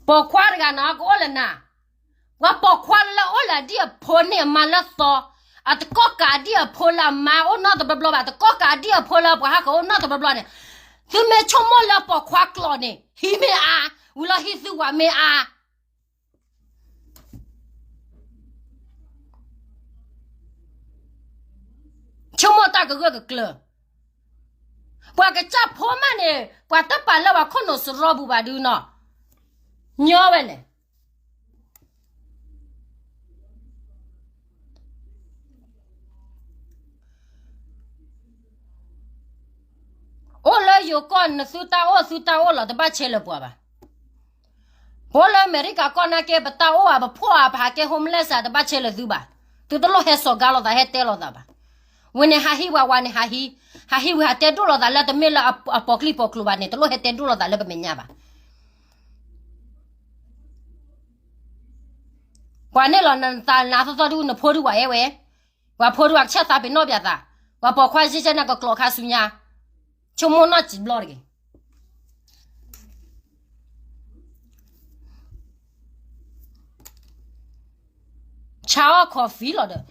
ပိာ်ခွါတဂၤနီၤ ကအိၣ်လၢနၤ, ပှၤပိာ်ခွါလၢအိၣ်လၢအဒံၣ်အဖိန့ၣ်အမါလၢသီ, အတကီၢ်ကးအဒံၣ်အဖိလၢအမါအိၣ်နီတဘျီဘျီဘၣ်, တကီၢ်ကးအဒံၣ်အဖိလၢပှၤဟးဃုာ်အိၣ်နီတဘျီဘျီန့ၣ်, သုမ့ၢ်ဆိကမိၣ်လၢပိာ်ခွါကျိာ်န့ၣ် ဟံးမ့ၢ်အါ, ဝံၤလီၤဟံးသုဝၤမ့ၢ်အါ ဆိကမိၣ်တၢ်ကဂၢၢ်ကကျၢၤ, ပှၤကစၢ်ဖိမးန့ၣ် ပှၤတပာ်လၢပှၤခိၣ်နူာ်စရီပူၤဘၣ်ဒုနီၤ, ညီဝဲလဲၣ်. အိၣ်လၢယိၤကီၢ် နသုတၢ်အိၣ်သုတၢ်အိၣ်လီၤ တဘၣ်ဆဲးလၢပှၤဘၣ်. ပအိၣ်လၢအမဲရကၤကီၢ်နာ်က့ ပတၢ်အိၣ်ဧါ ပဖှီၣ်ဧါ ပဟးကဲ homeless ဧါ တဘၣ်ဆဲးလၢသုဘၣ်. သုတလိၣ်ဟဲစိာ်ကါလိာ်သး ဟဲတဲလိာ်သးဘၣ်. ဝံၤန့ၣ်ဟးဟံးဝဲ ဝဲန့ၣ်ဟးဟံး, ဟးဟံးဝံၤ ဟးတဲဒိၣ်လိာ်သးလၢတမ့ၢ်လၢအပိာ်ကျိာ်ပိာ်ကျိၤဘၣ်န့ၣ် တလိၣ်ဟဲတဲဒိၣ်လိာ်သးလၢပမဲာ်ညါဘၣ်. ပှၤန့ၣ်လီၤနသးနါသီသီဒု နဖိဒု ပှၤအဲၣ်ဝဲ, ပှၤဖိဒု ပှၤကဆၣ်သးပ့ၤနီၣ်ပၠးသး, ပှၤပိာ်ခွါယဲၢ်ကၠဲနၤ ကကျိာ်ခါဆူညါ, ဆိကမိၣ်နီၢ်စံးဘျီတဂ့ၤ. ဆါအီၣ် coffee လီၤဒီး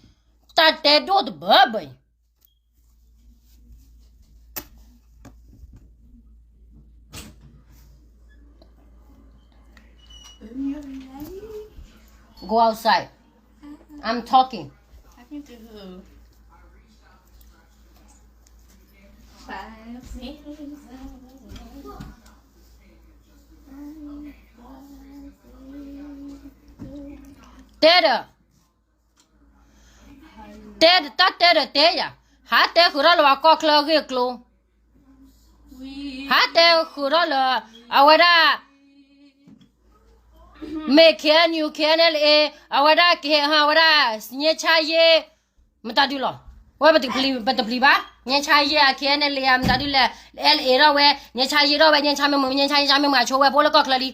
တၢ်တဲဒိၣ်တဘၢဘၢအံၤ. Go outside. I'm talking. Talking to who? Five seasons. တဲဒီး တဲတၢ်တဲဒီးတဲယၤ, ဟးတဲဃုာ်ထီၣ်လၢပှၤကီၢ်ချၢအဂ့ၢ်အကျိၤ, ဟးတဲဃုာ်ထီၣ်လၢ အဝဲဒၣ် မ့ၢ် KNU KNLA အဝဲဒၣ်ကဟဲ အဝဲဒၣ် ငြိမ်းချမ်းရေး မတၤဒုလီၤ, ဝဲပတပျံၤဘၣ် ငြိမ်းချမ်းရေး KNLA မတၤဒုလဲၣ်, LA ထီၣ်ဝဲ ငြိမ်းချမ်းရေး ထီၣ်ဝဲ ငြိမ်းချမ်းရေး မ့ၢ်မ့ၢ် ငြိမ်းချမ်းရေး မ့ၢ်မ့ၢ် အဆိဝဲဖိလၢကီၢ်ချၢလံ.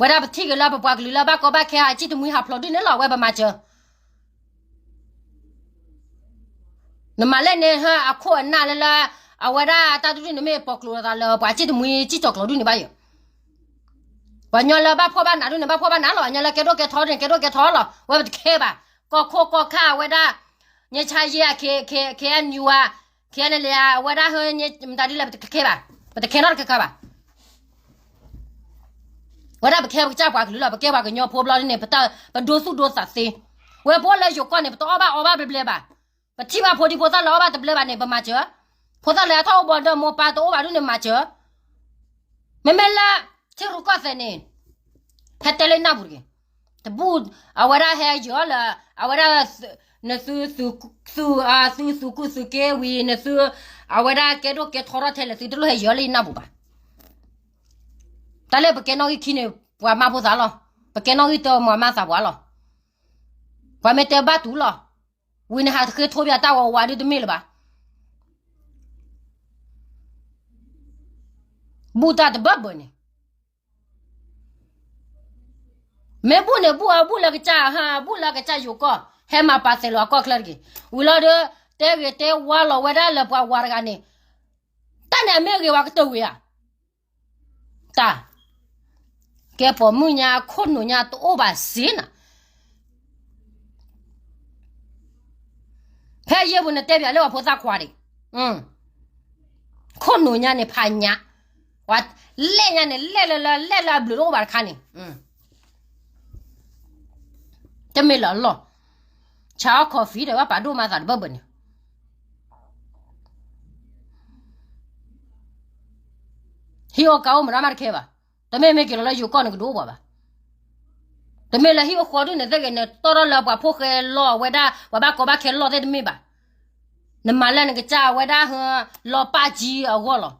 ဝဲဒၣ်ပထံၣ်က့ၤလၢပပှၤကလုာ်လၢဘၣ်ကီဘၣ်ခဲ အစံၣ်တမှံဟးဖျိးဒုန့ၣ်လီၤ ဝဲပမၤစၢၤ နမၤလဲၣ်န့ၣ် ဟၢအခိၣ်အနၢ်လၢလၢ အဝဲဒၣ်တၢ်ဒုဒုန့ၣ်မ့ၢ်ပိာ်ကျိၤလိာ်သးလၢပှၤစံၣ်တမှံစံၣ်ကၠီၤကျိၤဒုန့ၣ်ဘၣ်ယၤ, ပှၤညီလၢဘၣ်ဖှီၣ်ဘၣ်နးဒုန့ၣ် ဘၣ်ဖှီၣ်ဘၣ်နးလီၤ, ပှၤညီလၢကဲဒိၣ်ကဲထီဒုန့ၣ် ကဲဒိၣ်ကဲထီလီၤ, ဝဲပတခဲဘၣ်, ကီၢ်ခိၣ်ကီၢ်ခါအဝဲဒၣ် ငြိမ်းချမ်းရေး KNU ဧါ, KNLA ဧါ, အဝဲဒၣ်ဟၢ မတၤဒုလဲၣ် ပတခဲဘၣ်, ပတခဲနီတခါခါဘၣ်. ဝဲဒၣ်ပကဲပကစၢ်ပှၤကလုာ်လီၤ, ပကဲပှၤကညီဖိဘျီဒုန့ၣ် ပဒိသူၣ်ဒိသးသ့, ဝဲပအိၣ်လၢယိၤကီၢ်န့ၣ် ပတအီၣ်ဘၣ်အီဘၣ်ဘျဲဘျဲဘၣ်, ပထံၣ်ဘၣ်ဖိဒံဖိသၣ်လၢအီၣ်ဘၣ်တဘျဲဘၣ်န့ၣ် ပမၤစၢၤ, ဖိသၣ်လၢအထီၣ်အိၣ်ဘီဒီးမိၢ်ပၢ်တအိၣ်ဘၣ်ဒုန့ၣ်မၤစၢၤ, မ့မ့ၢ်လၢ ထံရူၢ်ကီၢ်သဲးန့ၣ် ဟဲတဲလၢနၢ်ပူၤတဂ့ၤ, တဘူၣ်, အဝဲဒၣ်ဟဲယီၤလၢ အဝဲဒၣ် နသု သု သု သုသူၣ်ကူၣ်သုးက့ဝံၤ နသု အဝဲဒၣ်ကဲဒိၣ်ကဲထီထီၣ်ထဲလဲၣ် သုတလိၣ်ဟဲယီၤလၢယနၢ်ပူၤဘၣ်. တၢ်လၢပကဲနီၣ်ဂံၢ်ခံန့ၣ် ပှၤမၤဖိသၣ်လီၤ, ပကဲနီၣ်ဂံၢ်တၢ်မၤမၤသးပှၤလီၤ, ပှၤမ့ၢ်တဲဘၣ်တူၢ်လီၤ, ဝံၤနဟးဃ့ထိဘၣ်တၢ်ဝးဝးဒုတမ့ၢ်လၢၤဘၣ်. ဘူၣ်တၢ်တဘၢဘၢန့ၣ် မ့ၢ်ဘူၣ်န့ၣ် ဘူၣ်အဘူၣ်လၢကစၢ် ဟးဘူၣ်လၢကစၢ်ယိၤကီၢ် ဟဲမၤပာ်သဲးလီၤအကီၢ်ချၢတက့ၢ်. ဝံၤလီၤဒီး တဲဂ့ၤတဲဝါလီၤဝဲဒၣ်လၢပှၤဝၤတဂၤန့ၣ် တၢ်န့ၣ်အမ့ၢ်ဂ့ၤဝဲကတၢၢ်ဝံၤဧါ. တၢ် ကဲပိာ်မုၣ်ညါ ခိၣ်နူာ်ညါတအိၣ်ဘၣ်စ့နၤ. ဖဲယဲၢ်ပူၤနတဲပၠးလၢပှၤဖိသၣ်ခွါဒံး, ခိၣ်နူာ်ညါန့ၣ်ဖးညါ, ပှၤလဲၣ်ညါန့ၣ် လဲၣ်လၢလၢ လဲၣ်လၢအဘျုးတအိၣ်ဘၣ်တခါန့ၣ်, တမ့ၢ်လၢအလီၢ်, ဆါအီၣ် coffee ဒီးဘၣ်ပာ်ဒိၣ်မၤသးတဘၢၣ်ဘၢၣ်န့ၣ်, ဟံၣ်အိၣ်ကါအိၣ်မတၤမးတခဲဘၣ်, တမ့ၢ်မ့ၢ်က့ၤလီၤလၢယိၤကီၢ်န့ၣ်ကဒုးအိၣ်ပှၤဘၣ်, တမ့ၢ်လၢဟံၣ်အိၣ်ဃီဒုးန့ၣ်သ့ၣ်ဂ့ၤန့ၣ် တီၢ်ထီၣ်လၢပှၤဖိဃဲလီၢ်အဝဲဒၣ် ပှၤဘၣ်ကီဘၣ်ခဲလီၢ်သ့ၣ်တမ့ၢ်ဘၣ်, နမၤလၢနကစၢ်အဝဲဒၣ် လီၢ်ပာ်ကံအဂီၢ်လီၤ.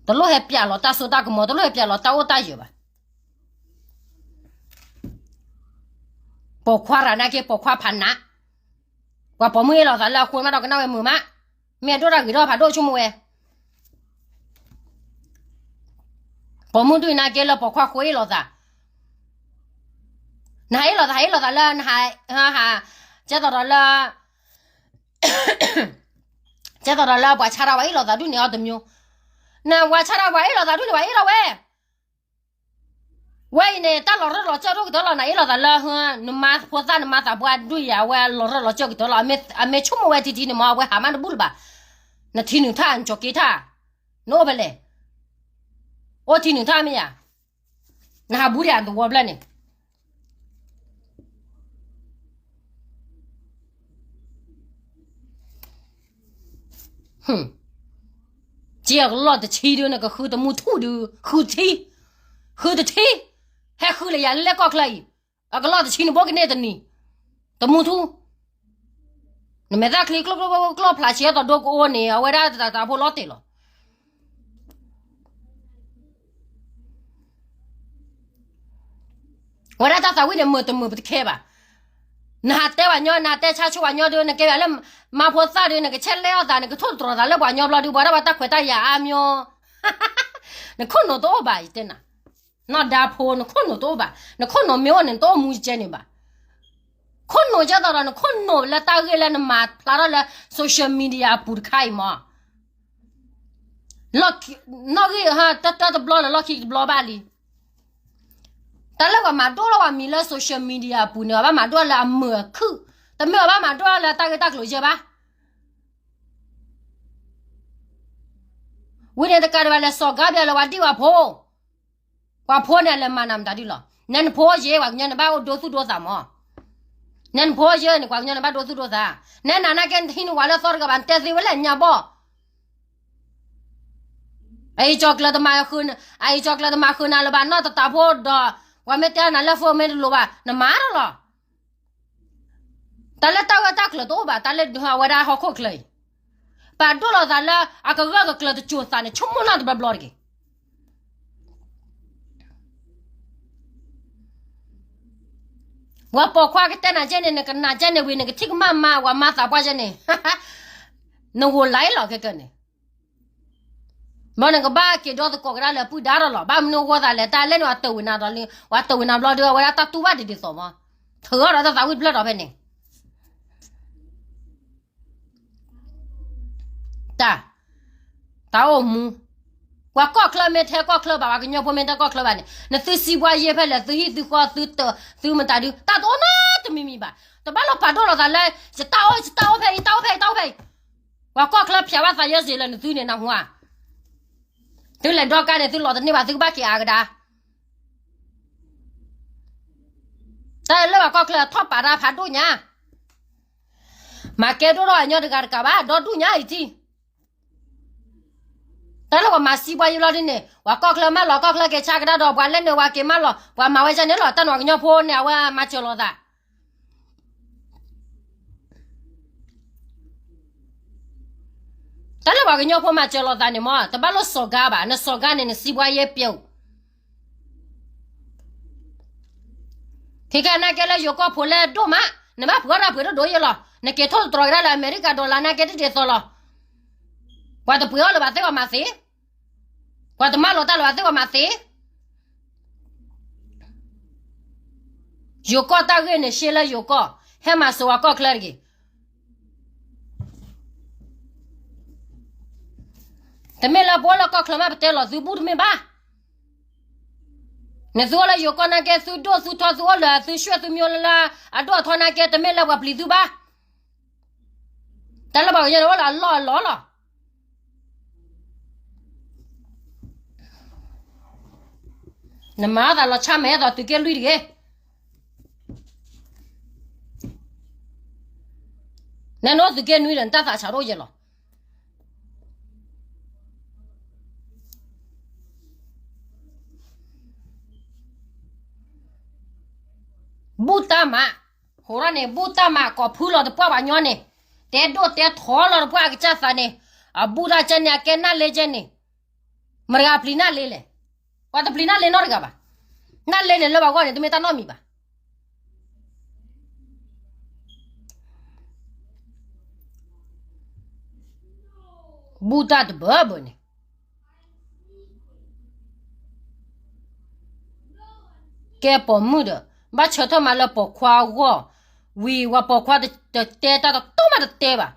တလိၣ်ဟဲပျးလီၤတၢ်စိတၢ်ကမီၤ တလိၣ်ဟဲပျးလီၤတၢ်အိၣ်တၢ်ယၢၤဘၣ်. ပိာ်ခွါရၤနာ်က့ ပိာ်ခွါဖးနး, ပှၤပိာ်မုၣ်အ့ၣ်လိာ်သးလၢအဃိမးဒီးကနၣ်ဝဲမုာ်မး, မ့ၢ်အဒိၣ်တၢ်ဂ့ၤထီၣ်ဖးဒိၣ်ဆိကမိၣ်ဝဲ, ပိာ်မုၣ်ဒုးနာ်က့လၢပိာ်ခွါဃိအ့ၣ်လိာ်သး, နဟးအ့ၣ်လိာ်သး ဟးအ့ၣ်လိာ်သးလၢနဟး, ဟး, ကဲသိးဒီးလၢ ကဲသိးဒီးလၢပှၤဆါတၢ်ဝဲအ့ၣ်လိာ်သးဒုးန့ၣ်အီၤတမျိုး, နပှၤဆါတၢ်ပှၤအ့ၣ်လိာ်သးဒုးန့ၣ် ပှၤအ့ၣ်ထီၣ်ဝဲ, ဝဲအံၤန့ၣ် တၢ်လီၤရၢၢ်လီၤစၢၢ်ဒိၣ်ကတၢၢ်လီၤ နအ့ၣ်လိာ်သးလၢ နမါဖိသၣ်နမါသးပှၢ်ဒုးယၤ အဝဲလီၤရၢၢ်လီၤစၢၢ်ကတၢၢ်လီၤ, အမ့ၢ်ဆိကမိၣ်ဝဲထံထံန့ၣ်မ့ၢ် အဝဲဟးမးတဘူၣ်လၢၤဘၣ်, နထံနုာ်ထၣ် နကၠီၤက့ၤထၣ်, နအိၣ်ဖဲလဲၣ်, အိၣ်ထံနုာ်ထၣ်မ့ၢ်ယၤ, နဟးဘူးဒံးအသဝီဖျၢၣ်န့ၣ် က့အကလီၢ်တဆံဒုး နကဃုတမူထူၣ်ဒုး ဃုတထံ, ဃုတထံ, ဟဲဃုလၢယၤလၢကီၢ်ချၢအံၤ, အကလီၢ်တဆံနဘိကန့ၢ်တနံၤ, တမူထူၣ်, နမဲာ်သၣ်ချံကျိၣ်ကျိၣ်ကျိၣ်ဖျါဆံးအသိးဒိကအိၣ်န့ၣ် အဝဲဒၣ်တၢ်တၢ်ဖိလီၤတ့ၢ်လီၤ. ဝဲဒၣ်တၢ်သးဝံၣ်န့ၣ် မုာ်တမုာ်ပတခဲဘၣ်. နဟးတဲပှၤညီ နဟးတဲဆါဆိပှၤညီဒုး နကဲဝဲလၢ မါဖိသၣ်ဒုး နကဆဲးလဲအီၣ်သး နကထိၣ်သတြီၤသးလၢပှၤညီဘျီဒုး ပှၤဒၣ်ပှၤတၢ်ခွဲးတၢ်ယာ်အါမး, နခိၣ်နူာ်တအိၣ်ဘၣ် ယတဲနၤ, နီၢ်ဒါဖိ နခိၣ်နူာ်တအိၣ်ဘၣ်, နခိၣ်နူာ်မ့ၢ်အိၣ်န့ၣ် နတအိၣ်မူကဲန့ၣ်ဘၣ်. ခိၣ်နူာ်ကဲသိးဒီး နခိၣ်နူာ်လၢတၢ်ဂ့ၢ်လၢနမၤဖျါထီၣ်လၢ social media အပူၤတခါအံၤမး နီၣ်ဂံၢ်တၢတဘျီလၢလီၢ်ခံတဘျီဘၣ်လံ. တၢ်လၢပှၤမၤဒိၣ်လီၤပှၤမံၤလၢ social media အပူၤန့ၣ် ပှၤဘၣ်မၤဒိၣ်လၢအမုာ်အခုၣ်, တမ့ၢ်ပှၤဘၣ်မၤဒိၣ်လၢတၢ်ဂ့ၢ်တၢ်ကျိၤယဲၢ်ဘၣ်. ဝံၤန့ၣ်တကးဒံးဘၣ်လဲၤစီၤကါဘျဲလၢပှၤဒံၣ်ပှၤဖိ, ပှၤဖိန့ၣ်လဲၤမၤနၤမတၤဒ်လီၤ. နဲနဖိယဲ ပှၤကညီန့ၣ်ဘၣ်အိၣ်ဒိသူၣ်ဒိသးမး, နဲနဖိယဲန့ၣ် ပှၤကညီန့ၣ်ဘၣ်ဒိသူၣ်ဒိသး, နဲနၤနာ်က့နတဟံးနဝၤလၢသီတဂၤဘၣ် နတဲသ့ဝဲလဲၣ်ညါဘီၣ် အအံၤကၠီၤကျၢၤတမၤဃုာ်, အအံၤကၠီၤကျၢၤတမၤဃုာ်နၤလၢၤဘၣ် နီၢ်တတးဖိဒီး ပှၤမ့ၢ်တဲနၤလၢ phone မ့ၢ်တလိၤဘၣ် နမၤထီၣ်လီၤ. တၢ်လၢတၢ်ဂၢၢ်တၢ်ကျၢၤတအိၣ်ဘၣ် တၢ်လၢအဝဲဒၣ်ဟီၣ်ခိၣ်ချၢအံၤ, ပာ်ဒိၣ်လီၤသးလၢအကဂၢၢ်ကကျၢၤတစိၤသးန့ၣ် ဆိကမိၣ်နီၢ်တဘျီဘျီတက့ၢ်. ပှၤပိာ်ခွါကတဲနၤကဲန့ၣ် နကနၣ်ကဲန့ၣ်ဝံၤ နကထံၣ်ကမၣ်မါ ပှၤမါသးပှၢ်ကဲန့ၣ်, နဂိၤလၢလီၤခဲကၢန့ၣ်, ဘၣ်နကဘၣ်က့ၤဒီသကိးကဒါလၢပုၢ်ဒါထီၣ်လီၤ. ဘၣ်မနုၤအဃိသးလဲၣ် တၢ်လဲၣ်န့ၣ် ပှၤတဝံၤနၤဒီးလံ ပှၤတဝံၤနၤဘျီဒီး အဝဲဒၣ်တၢ်တူၢ်ဘၣ်ဒ်ဒ်သိးမး, ထုးထီၣ်ဒီးတၢ်သးဝံၣ်တဖျၢၣ်ဒီးဖဲန့ၣ် တၢ်, တၢ်အိၣ်မူ, ပှၤကီၢ်ချၢမ့ၢ်ထဲကီၢ်ချၢဘၣ် ပှၤကညီဖိမ့ၢ်ထဲကီၢ်ချၢဘၣ်န့ၣ် နသုစံးဘှါယဲၢ်ဖဲလဲၣ် သုဟံၣ်သုဃီသုတၢ်သုမတၤဒုး တၢ်တအိၣ်နီတမံၤမံၤဘၣ်. တဘၣ်လီၤပာ်ဒိၣ်လီၤသးလၢ ယတၢ်အိၣ် ယတၢ်အိၣ်ဖဲအံၤ ယတၢ်အိၣ်ဖဲအံၤ ယတၢ်အိၣ်ဖဲအံၤ, ပှၤကီၢ်ချၢဖျါဘၣ်သးယဲၢ်စ့ၢ်လၢနသုန့ၣ်နဟူဧါ, သုလဲၤဒီကါန့ၣ် သုလီၤတန့ၢ်ဘၣ် သုကဘၣ်က့ၤအါကဒါ တၢ်လၢပှၤကီၢ်ချၢထီၣ်ပာ်တၢ်ဖးဒိၣ်ညါ, မၤကဲဒိၣ်ထီၣ်အညီတဂၤတကးဘၣ် ဒီဒူၣ်ညါအံၤထံၣ်, တၢ်လၢပှၤမၤစံးပှၤယံၤလီၤဒ်န့ၣ် ပှၤကီၢ်ချၢမၢလီၤ ကီၢ်ချၢက့ၤဆါကဒါဒီး ပှၤလဲၣ်န့ၣ် ပှၤက့ၤမၢလီၤ ပှၤမၤဝဲဒ်န့ၣ်လီၤ တၢ်နီၢ်ကညီဖိန့ၣ် အဝဲမၤစၢၤလိာ်သး တၢ်လၢပှၤကညီဖိမၤစၢၤလိာ်သးန့ၣ်မ့ၢ် တဘၣ်လိၣ်စီၤကါဘၣ် နစီၤကါန့ၣ် နစံးပှၤယဲၢ်ပျဲၢ်အိၣ် ခဲကနၣ်ကဲလၢယိၤကီၢ်ဖိလဲၣ်ဒိၣ်မး နဘၣ်ပှ့ၤအီၣ်တၢ်ပှ့ၤဒိၣ်ဒိၣ်ယဲၢ်လီၤ နက့ၤထိၣ်သတြီၤကဒါလၢအမဲရကၤ dollar နာ်က့တဒ်သိးလီၤ ပှၤတပှ့ၤအီၣ်လၢၤဘၣ်သ့ၣ်ပှၤမၤသ့ ပှၤတမၢလီၤတၢ်လၢၤဘၣ်သ့ၣ်ပှၤမၤသ့ ယိၤကီၢ်တၢ်ဂ့ၢ်န့ၣ် ရှဲလၢယိၤကီၢ် ဟဲမၤစၢၤပှၤကီၢ်ချၢတဂ့ၤ တမ့ၢ်လၢပအိၣ်လၢကီၢ်ချၢမး ပတဲလီၤသုဘူၣ်တမ့ၢ်ဘၣ် နသုအိၣ်လၢယိၤကီၢ်နာ်က့ သုဒိၣ်သုထီ သုအိၣ်လၢသုရွှဲၣ်သုမျိၤလၢ အဒိၣ်အထီနာ်က့ တမ့ၢ်လၢပှၤပျံၤသုဘၣ် တၢ်လၢပှၤကညီန့ၣ်အိၣ်လၢအလီၢ်အလီၢ်လီၤ နမၤအသးလီၤဆါမဲာ်အသိးသုးက့လွံၢ်တဂ့ၤ. နနအိၣ်သုးက့နွံဒီး နတၢ်သးဆးတအိၣ်ယဲလီၤ. ဘူၣ်တၢ်မး, ဟိးထီၣ်န့ၣ် ဘူၣ်တၢ်မး ကိးဖုလီၤတပှၢ်ပှၤညီန့ၣ်, တဲဒိၣ်တဲထီလီၤတပှၢ်အကစၢ်သးန့ၣ်, အဘူၣ်တၢ်ကဲန့ၣ် အကဲနၢ်လ့ကဲန့ၣ်, မတၤတဂၤပျံၤနၢ်လ့လဲၣ်. ပှၤတပျံၤနၢ်လ့နီတဂၤဘၣ်. နၢ်လ့န့ၣ်လၢပှၤဂီၢ်န့ၣ် တမ့ၢ်တၢ်နီတမံၤဘၣ်. ဘူၣ်တၢ်တဘၢဘၢန့ၣ် ကဲပိာ်မုၣ်ဒီး ဘၣ်ဆၢထၢၣ်မးလၢပိာ်ခွါအဂီၢ်, ဝံၤဝဲပိာ်ခွါတတဲတၢ်တတီမးတတဲဘၣ်.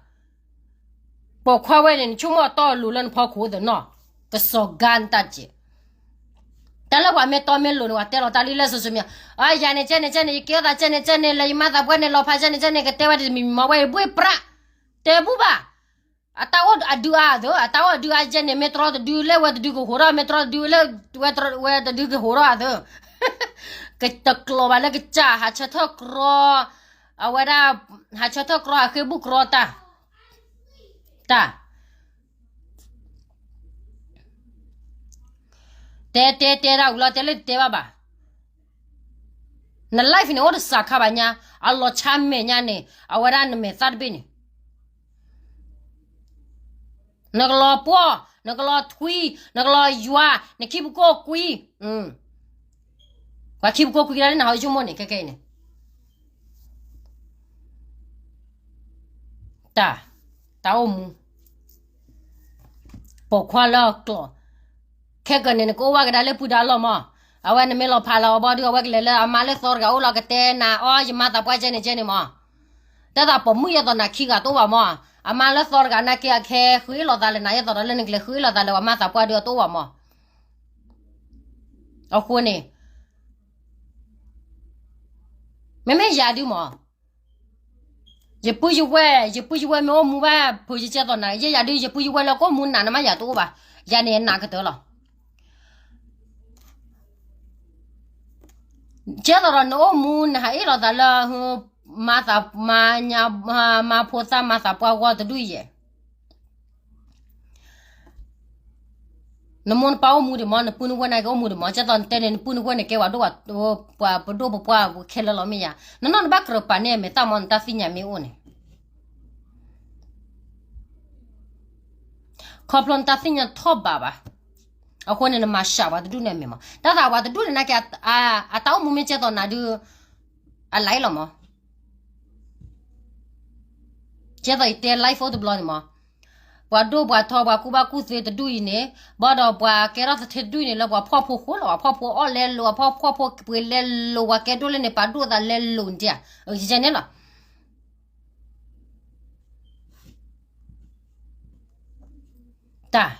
ပိာ်ခွါဝဲန့ၣ် နဆိကမိၣ်အတီအလိၤလၢနဖီခိၣ်သနီၣ်, ကစီၤဂါနတၢ်စဲး. တၢ်လၢပှၤမ့ၢ်တီမ့ၢ်လိၤန့ၣ် ပှၤတဲလီၤတၢ်လံလၢ social media, အယၤန့ၣ်ကဲန့ၣ်ကဲန့ၣ် ယကဲအသးကဲန့ၣ်ကဲန့ၣ် လၢယမါသးပှၢ်န့ၣ်လီၤဖးကဲန့ၣ်ကဲန့ၣ် ကတဲဝဲတမံၤမံၤမး ဝဲအဘှ့ၣ်ပြး, တဲဘူၣ်ဘၣ်. အတၢ်အိၣ်အဒုအါအသး, အတၢ်အိၣ်အဒုအါကဲန့ၣ် မ့ၢ်တြီတဒုလၢဝဲတဒုကဟိးထီၣ်, မ့ၢ်တြီတဒုလၢဝဲတဒုကဟိးထီၣ်အသး. ကတကျိၤဘၣ်လၢကစၢ်ဟးဆၢထၢၣ်ကြီ, အဝဲဒၣ် ဟးဆၢထၢၣ်ကြီ ဟးဃ့ဘူၣ်ကြီတၢ်, တၢ် တဲတဲတဲဒၣ်ဝံၤလီၤ တဲလၢတတဲဘၣ်ဘၣ်. န life န့ၣ် အိၣ်တစးခါဘၣ်ညါ, အလီၤဆါမဲာ်ညါန့ၣ် အဝဲဒၣ်နမဲာ်သၣ်တဘ့ၣ်န့ၣ်, နကလီၤပှီၢ်, နကလီၤထွံ, နကလီၤယွၤ, နခံပကိၢ်ကွံ, ပှၤခံပကိၢ်ကွံကဒါလၢနဟးအိၣ်ဆိကမိၣ်န့ၣ် ခဲခဲအံၤန့ၣ် တၢ်, တၢ်အိၣ်မူ, ပိာ်ခွါလၢအကျိာ်, ခဲကနံၣ်န့ၣ် နကအိၣ်ဘၣ်ကဒါလၢပုၢ်ဒါလီၢ်မး, အဝဲနမ့ၢ်လီၤဖးလီၤအီၤဘီဒုး အဝဲကလဲၤလၢအမါလၢသီတဂၤအိၣ်လီၤကတဲနၤအီၤ ယမါသးပှၢ်ကဲန့ၣ်ကဲန့ၣ်မး, တၢ်သးပိာ်မုၣ်ယဲၢ်သီနၤခံဂၤတအိၣ်ဘၣ်မး, အမါလၢသီတဂၤနာ်က့ အခဲဃုအ့ၣ်လိာ်သးလၢနၤ ယဲၢ်သီဒီးလၢနကလဲၤဃုအ့ၣ်လိာ်သးလၢပှၤမါသးပှၢ်ဒုးအတအိၣ်ဘၣ်မး, အဃိန့ၣ် မ့မ့ၢ်ယၤဒုးမး ယပုၢ်ယဝဲၢ်, ယပုၢ်ယဝဲၢ်မ့ၢ်အိၣ်မူဘၣ်ဖုးယကဲသိးနၤ, ယဲယၤဒုး ယပုၢ်ယဝဲၢ်လၢကအိၣ်မူနၤ နမ့ၢ်ယၤတအိၣ်ဘၣ်, ယၤန့ၣ်နးကတၢၢ်လီၤ. ကဲသိးဒီးနအိၣ်မူနဟးအ့ၣ်လိာ်သးလၢ မါသး, မါဖိသၣ်မါသးပှၢ်ဂီၢ်တဒူၣ်ယဲၢ် နမိၢ်နပၢ်အိၣ်မူဒံးမး, နပုၢ်နဝဲၢ်နာ်က့အိၣ်မူဒံးမး, ကဲသိးနတဲန့ၣ် နပုၢ်နဝဲၢ်န့ၣ် ကဲပှၤဒိၣ်, ပှၤပဒိၣ်ပပှၢ်ခဲလၢာ်လီၤမ့ၢ်ယၤ, နနီၢ်နဘၣ်ကြၢးပာ်န့ၢ် အမဲာ်သၣ်မး နတၢ်သ့ၣ်ညါမ့ၢ်အိၣ်န့ၣ်, ခီဖျိနတၢ်သ့ၣ်ညါထီၣ်ဘးဘၣ်, အဃိန့ၣ် နမၤစှၤပှၤတဒူၣ်န့ၣ်အမဲာ်မး, တၢ်သးပှၤတဒူၣ်န့ၣ်နာ်က့ အတၢ်အိၣ်မူမ့ၢ်ကဲသိးနၤဒုး, အလဲလီၤမး ကဲသိးယတဲ live အိၣ်တဘျီန့ၣ်မး, ပှၤဒိၣ်ပှၤထီ ပှၤကူၣ်ဘၣ်ကူၣ်သ့တဒူၣ်အံၤန့ၣ်, ဘၣ်ဒီးပှၤကဲထီၣ်သထ့တဒူၣ်အံၤန့ၣ် လၢပှၤဖှီၣ်ဖိဃိလီၤ, ပှၤဖှီၣ်ဖိအီၣ်လဲလိာ်, ပှၤဖှီၣ်ဖိပှ့ၤလဲလိာ်, ပှၤကဲဒိၣ်လဲန့ၣ် ပာ်ဒိၣ်သးလဲလိာ်န့ၣ်ဧါ, ယကဲန့ၣ်လီၤ. တၢ်,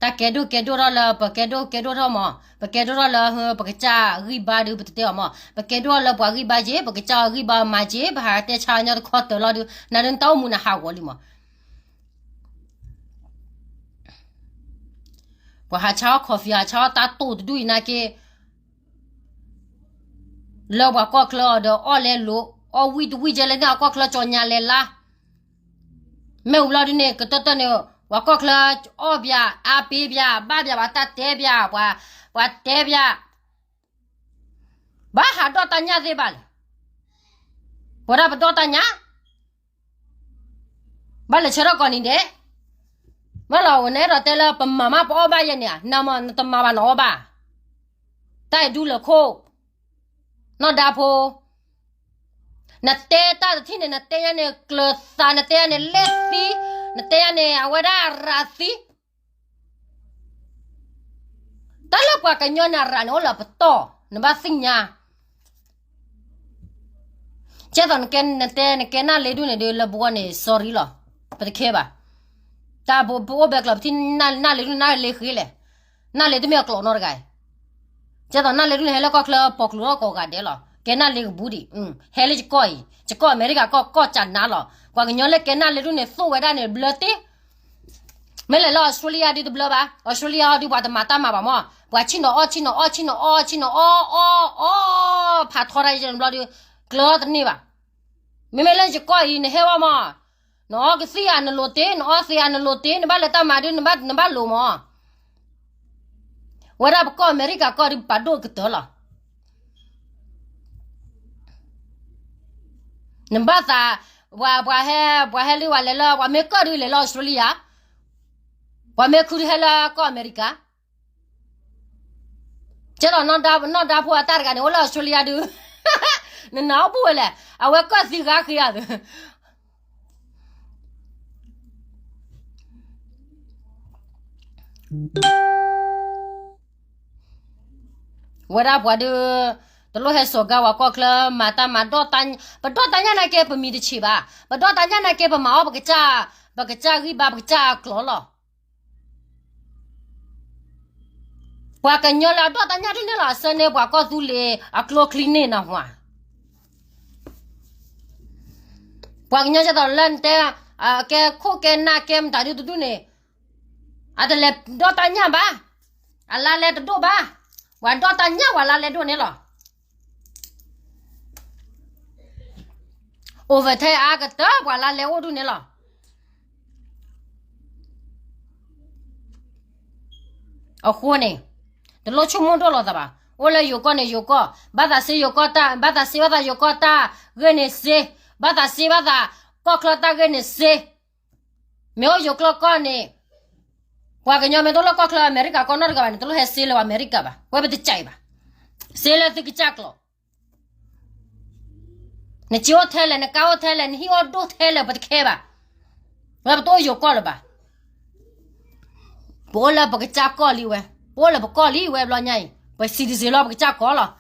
တၢ်ကဲဒိၣ်ကဲဒိၣ်ထီၣ်လၢ ပကဲဒိၣ်ကဲဒိၣ်ထီၣ်မး, ပကဲဒိၣ်ထီၣ်လၢ ပကစၢ်ဂံၢ်ဘါဒုး ပတတဲအီၤမး, ပကဲဒိၣ်ထီၣ်လၢပှၤဂံၢ်ဘါက့ၤ, ပကစၢ်ဂံၢ်ဘါမၤက့ၤ, ပဟးတဲဆါညီတခီတၢၤလီၤဒုး နၤဒုးနတၢ်အိၣ်မူနဟးဂီၤလံမး. ပှၤဟးဆါအီၣ် coffee ဟးဆါအီၣ်တၢ်တိၢ်တဒူၣ်အံၤနာ်က့ လၢပှၤကီၢ်ချၢအီၤဒီး အီၣ်လဲလိာ်, အီၣ်ဝံၣ်တဝံၣ်ကဲလဲၣ်န့ၣ် အကီၢ်ချၢကၠီညါလဲၤလါ, မ့ၣ်အူဘျီဒုန့ၣ် ကတၢၢ်တၢၢ်န့ၣ် ပှၤကီၢ်ချၢအီၣ်ပၠး, အါပ့ပၠး, ဘၣ်ပၠး, ပှၤတၢ်တဲပၠး, ပှၤတဲပၠး, ဘၣ်ဟးဒီၣ်တၢ်ညၣ်သ့ဘၣ်လဲၣ်, ပဝဲဒၣ်ပဒီၣ်တၢ်ညၣ် ဘၣ်လဲၤဆၢထၢၣ်ကိးနံၤဒဲး, ဘၣ်လီၤ နအဲၣ်ဒိးတဲလၢပမၤမးပအီၣ်ဘၣ်ယဲန့ၣ်ဧါ, နမၤ, နတမၤဘၣ်နအီၣ်ဘၣ်, တၢ်အဲၣ်ဒူလၢခိၣ်, နီၢ်ဒါဖိ, နတဲတၢ်တထံၣ်န့ၣ် နတဲယါန့ၣ်ကျၢၤသး, နတဲယါန့ၣ်လဲၢ်သံ, နတဲယါန့ၣ် အဝဲဒၣ်ရၤသံ တၢ်လၢပှၤကညီန့ၣ် အရၤန့ၣ်အိၣ်လၢအပတီၢ်, နဘၣ်သ့ၣ်ညါ, ကဲသိးနကဲ, နတဲနကဲနၢ်လ့ဒူၣ်န့ၣ်ဒုး လၢပဂီၢ်န့ၣ် sorry လီၤ, ပတခဲဘၣ်, တၢ်ပအိၣ်ဘဲကျီး ပထံၣ်နၢ်လ့ဒူၣ် နၢ်လ့ဃ့လဲၣ်, နၢ်လ့တမ့ၢ်အကျိာ်နီတဂၤအံၤ, ကဲသိးနၢ်လ့ဒူၣ်န့ၣ် ဟဲလၢကီၢ်ချၢပိာ်ကျိၤထီၣ်ကိးဂၤဒဲးလီၤ, ကဲနၢ်လ့ကဘူးဒံး, ဟဲလၢယကီၢ်အံၤ, ယကီၢ်အမဲရကၤကီၢ် ကီၢ်ကၠးနါလီၤ, ပှၤကညီလၢကဲနၢ်လ့ဒူၣ်န့ၣ် သိၣ်ဝဲဒၣ်န့ၣ် ဘျၢတ့ၢ် မ့ၢ်လဲၤလၢအီစထြ့လယါဒုတဘျၢဘၣ်, အီစထြ့လယါအီၤဒုပှၤတမၤတၢ်မၤဘၣ်မၢ်, ပှၤဆ့ၣ်နီၤအီၣ်ဆ့ၣ်နီၤအီၣ်ဆ့ၣ်နီၤအီၣ်ဆ့ၣ်နီၤအီၣ်အီၣ်အီၣ် ဖးထီတၢ်ယဲၢ်တဘျီဒု ကျၢၤတန့ၢ်ဘၣ်. မ့မ့ၢ်လၢယကီၢ်အံၤ နဟဲဝဲမၢ်, နအီကသံၣ်ဧါနလိၤတ့, နအီသံးဧါနလိၤတ့, နဘၣ်လဲၤတၢ်မၤဒု နဘၣ်လိၤမၢ်. ဝဲဒၣ်ပကီၢ်အမဲရကၤကီၢ်ဒုပာ်ဒိၣ်ကတၢၢ်လီၤ. နဘၣ်သး, ပှၤဟဲ, ပှၤဟဲလံဝဲလဲၤလၢ ပှၤမ့ၢ်ကီၢ်ဒုလဲၤလၢအီစထြ့လယါ, ပှၤမ့ၢ်ခုဒုဟဲလၢကီၢ်အမဲရကၤ. ကဲလီၤ, နီၢ်ဒါဖိအတၢ်တဂၤန့ၣ် အိၣ်လၢအီစထြ့လယါဒု, နနာ်အိၣ်ဘူးဝဲလဲၣ်, အဝဲကီၢ်သံဂၤဃ့ဧါသု. ဝဲဒၣ်ပှၤဒု, တလိၣ်ဟဲစိာ်ကါဝဲကီၢ်ချၢ မၤတၢ်မၤဒီၣ်တၢ်, ပဒီၣ်တၢ်ညၣ်နာ်က့ ပမံၤတဆံးဘၣ်, ပဒီၣ်တၢ်ညၣ်နာ်က့ ပမၤအီၣ်ပကစၢ်, ပကစၢ်ဂံၢ်ဘါပကစၢ်အကျိၤလီၤ. ပှၤကညီလၢအဒီၣ်တၢ်ညၣ်ဒုန့ၣ်လီၤ အဆၢန့ၢ်ပှၤကီၢ်သူလ့ၤအကျိချံန့ၣ်နၢ်ဟူဧါ. ပှၤကညီကဲသိးလၢနတဲ, ကဲခိၣ်ကဲနၢ်ကဲမတၤဒုတဒူၣ်န့ၣ်, အတလဲၤဒီၣ်တၢ်ညၣ်ဘၣ်, အလါလဲတဒိၣ်ဘၣ်, ပှၤဒီၣ်တၢ်ညၣ်ပှၤလါလဲဒိၣ်န့ၣ်လီၤ. အိၣ်ဝဲထဲအါကတၢၢ် ပှၤလါလဲအိၣ်ဒူၣ်န့ၣ်လီၤ. အဃိန့ၣ်, တလိၣ်ဆိကမိၣ်ဒိၣ်လိာ်သးဘၣ်. အိၣ်လၢယိၤကီၢ်န့ၣ်ယိၤကီၢ်, ဘၣ်သးစ့ယိၤကီၢ်တၢ်, ဘၣ်သးစ့ဘၣ်သးယိၤကီၢ်တၢ်ဂ့ၢ်န့ၣ်စ့, ဘၣ်သးစ့ဘၣ်သးကီၢ်ချၢတၢ်ဂ့ၢ်န့ၣ်စ့. မ့ၢ်အိၣ်ယိၤကျိာ်ကီၢ်န့ၣ်, ပှၤကညီမ့ၢ်တအိၣ်လၢကီၢ်ချၢအမဲရကၤကီၢ်နီတဂၤဘၣ်န့ၣ် တလိၣ်ဟဲစ့လၢၤဝဲအမဲရကၤဘၣ်, ဝဲပတကဲအံၤဘၣ်. စ့လၢသုကစၢ်ကျိၤ နစ့အိၣ်ထဲလဲၣ်, နကါအိၣ်ထဲလဲၣ်, နဟံၣ်အိၣ်ဒိၣ်ထဲလဲၣ် ပတခဲဘၣ်. ဝဲပတအိၣ်ယိၤကီၢ်လၢၤဘၣ်. ပအိၣ်လၢပကစၢ်ကီၢ်လံဝဲ, ပအိၣ်လၢပကီၢ်လံဝဲဘျီညါအံၤ, ပ citizen လီၤပကစၢ်ကီၢ်လီၤ.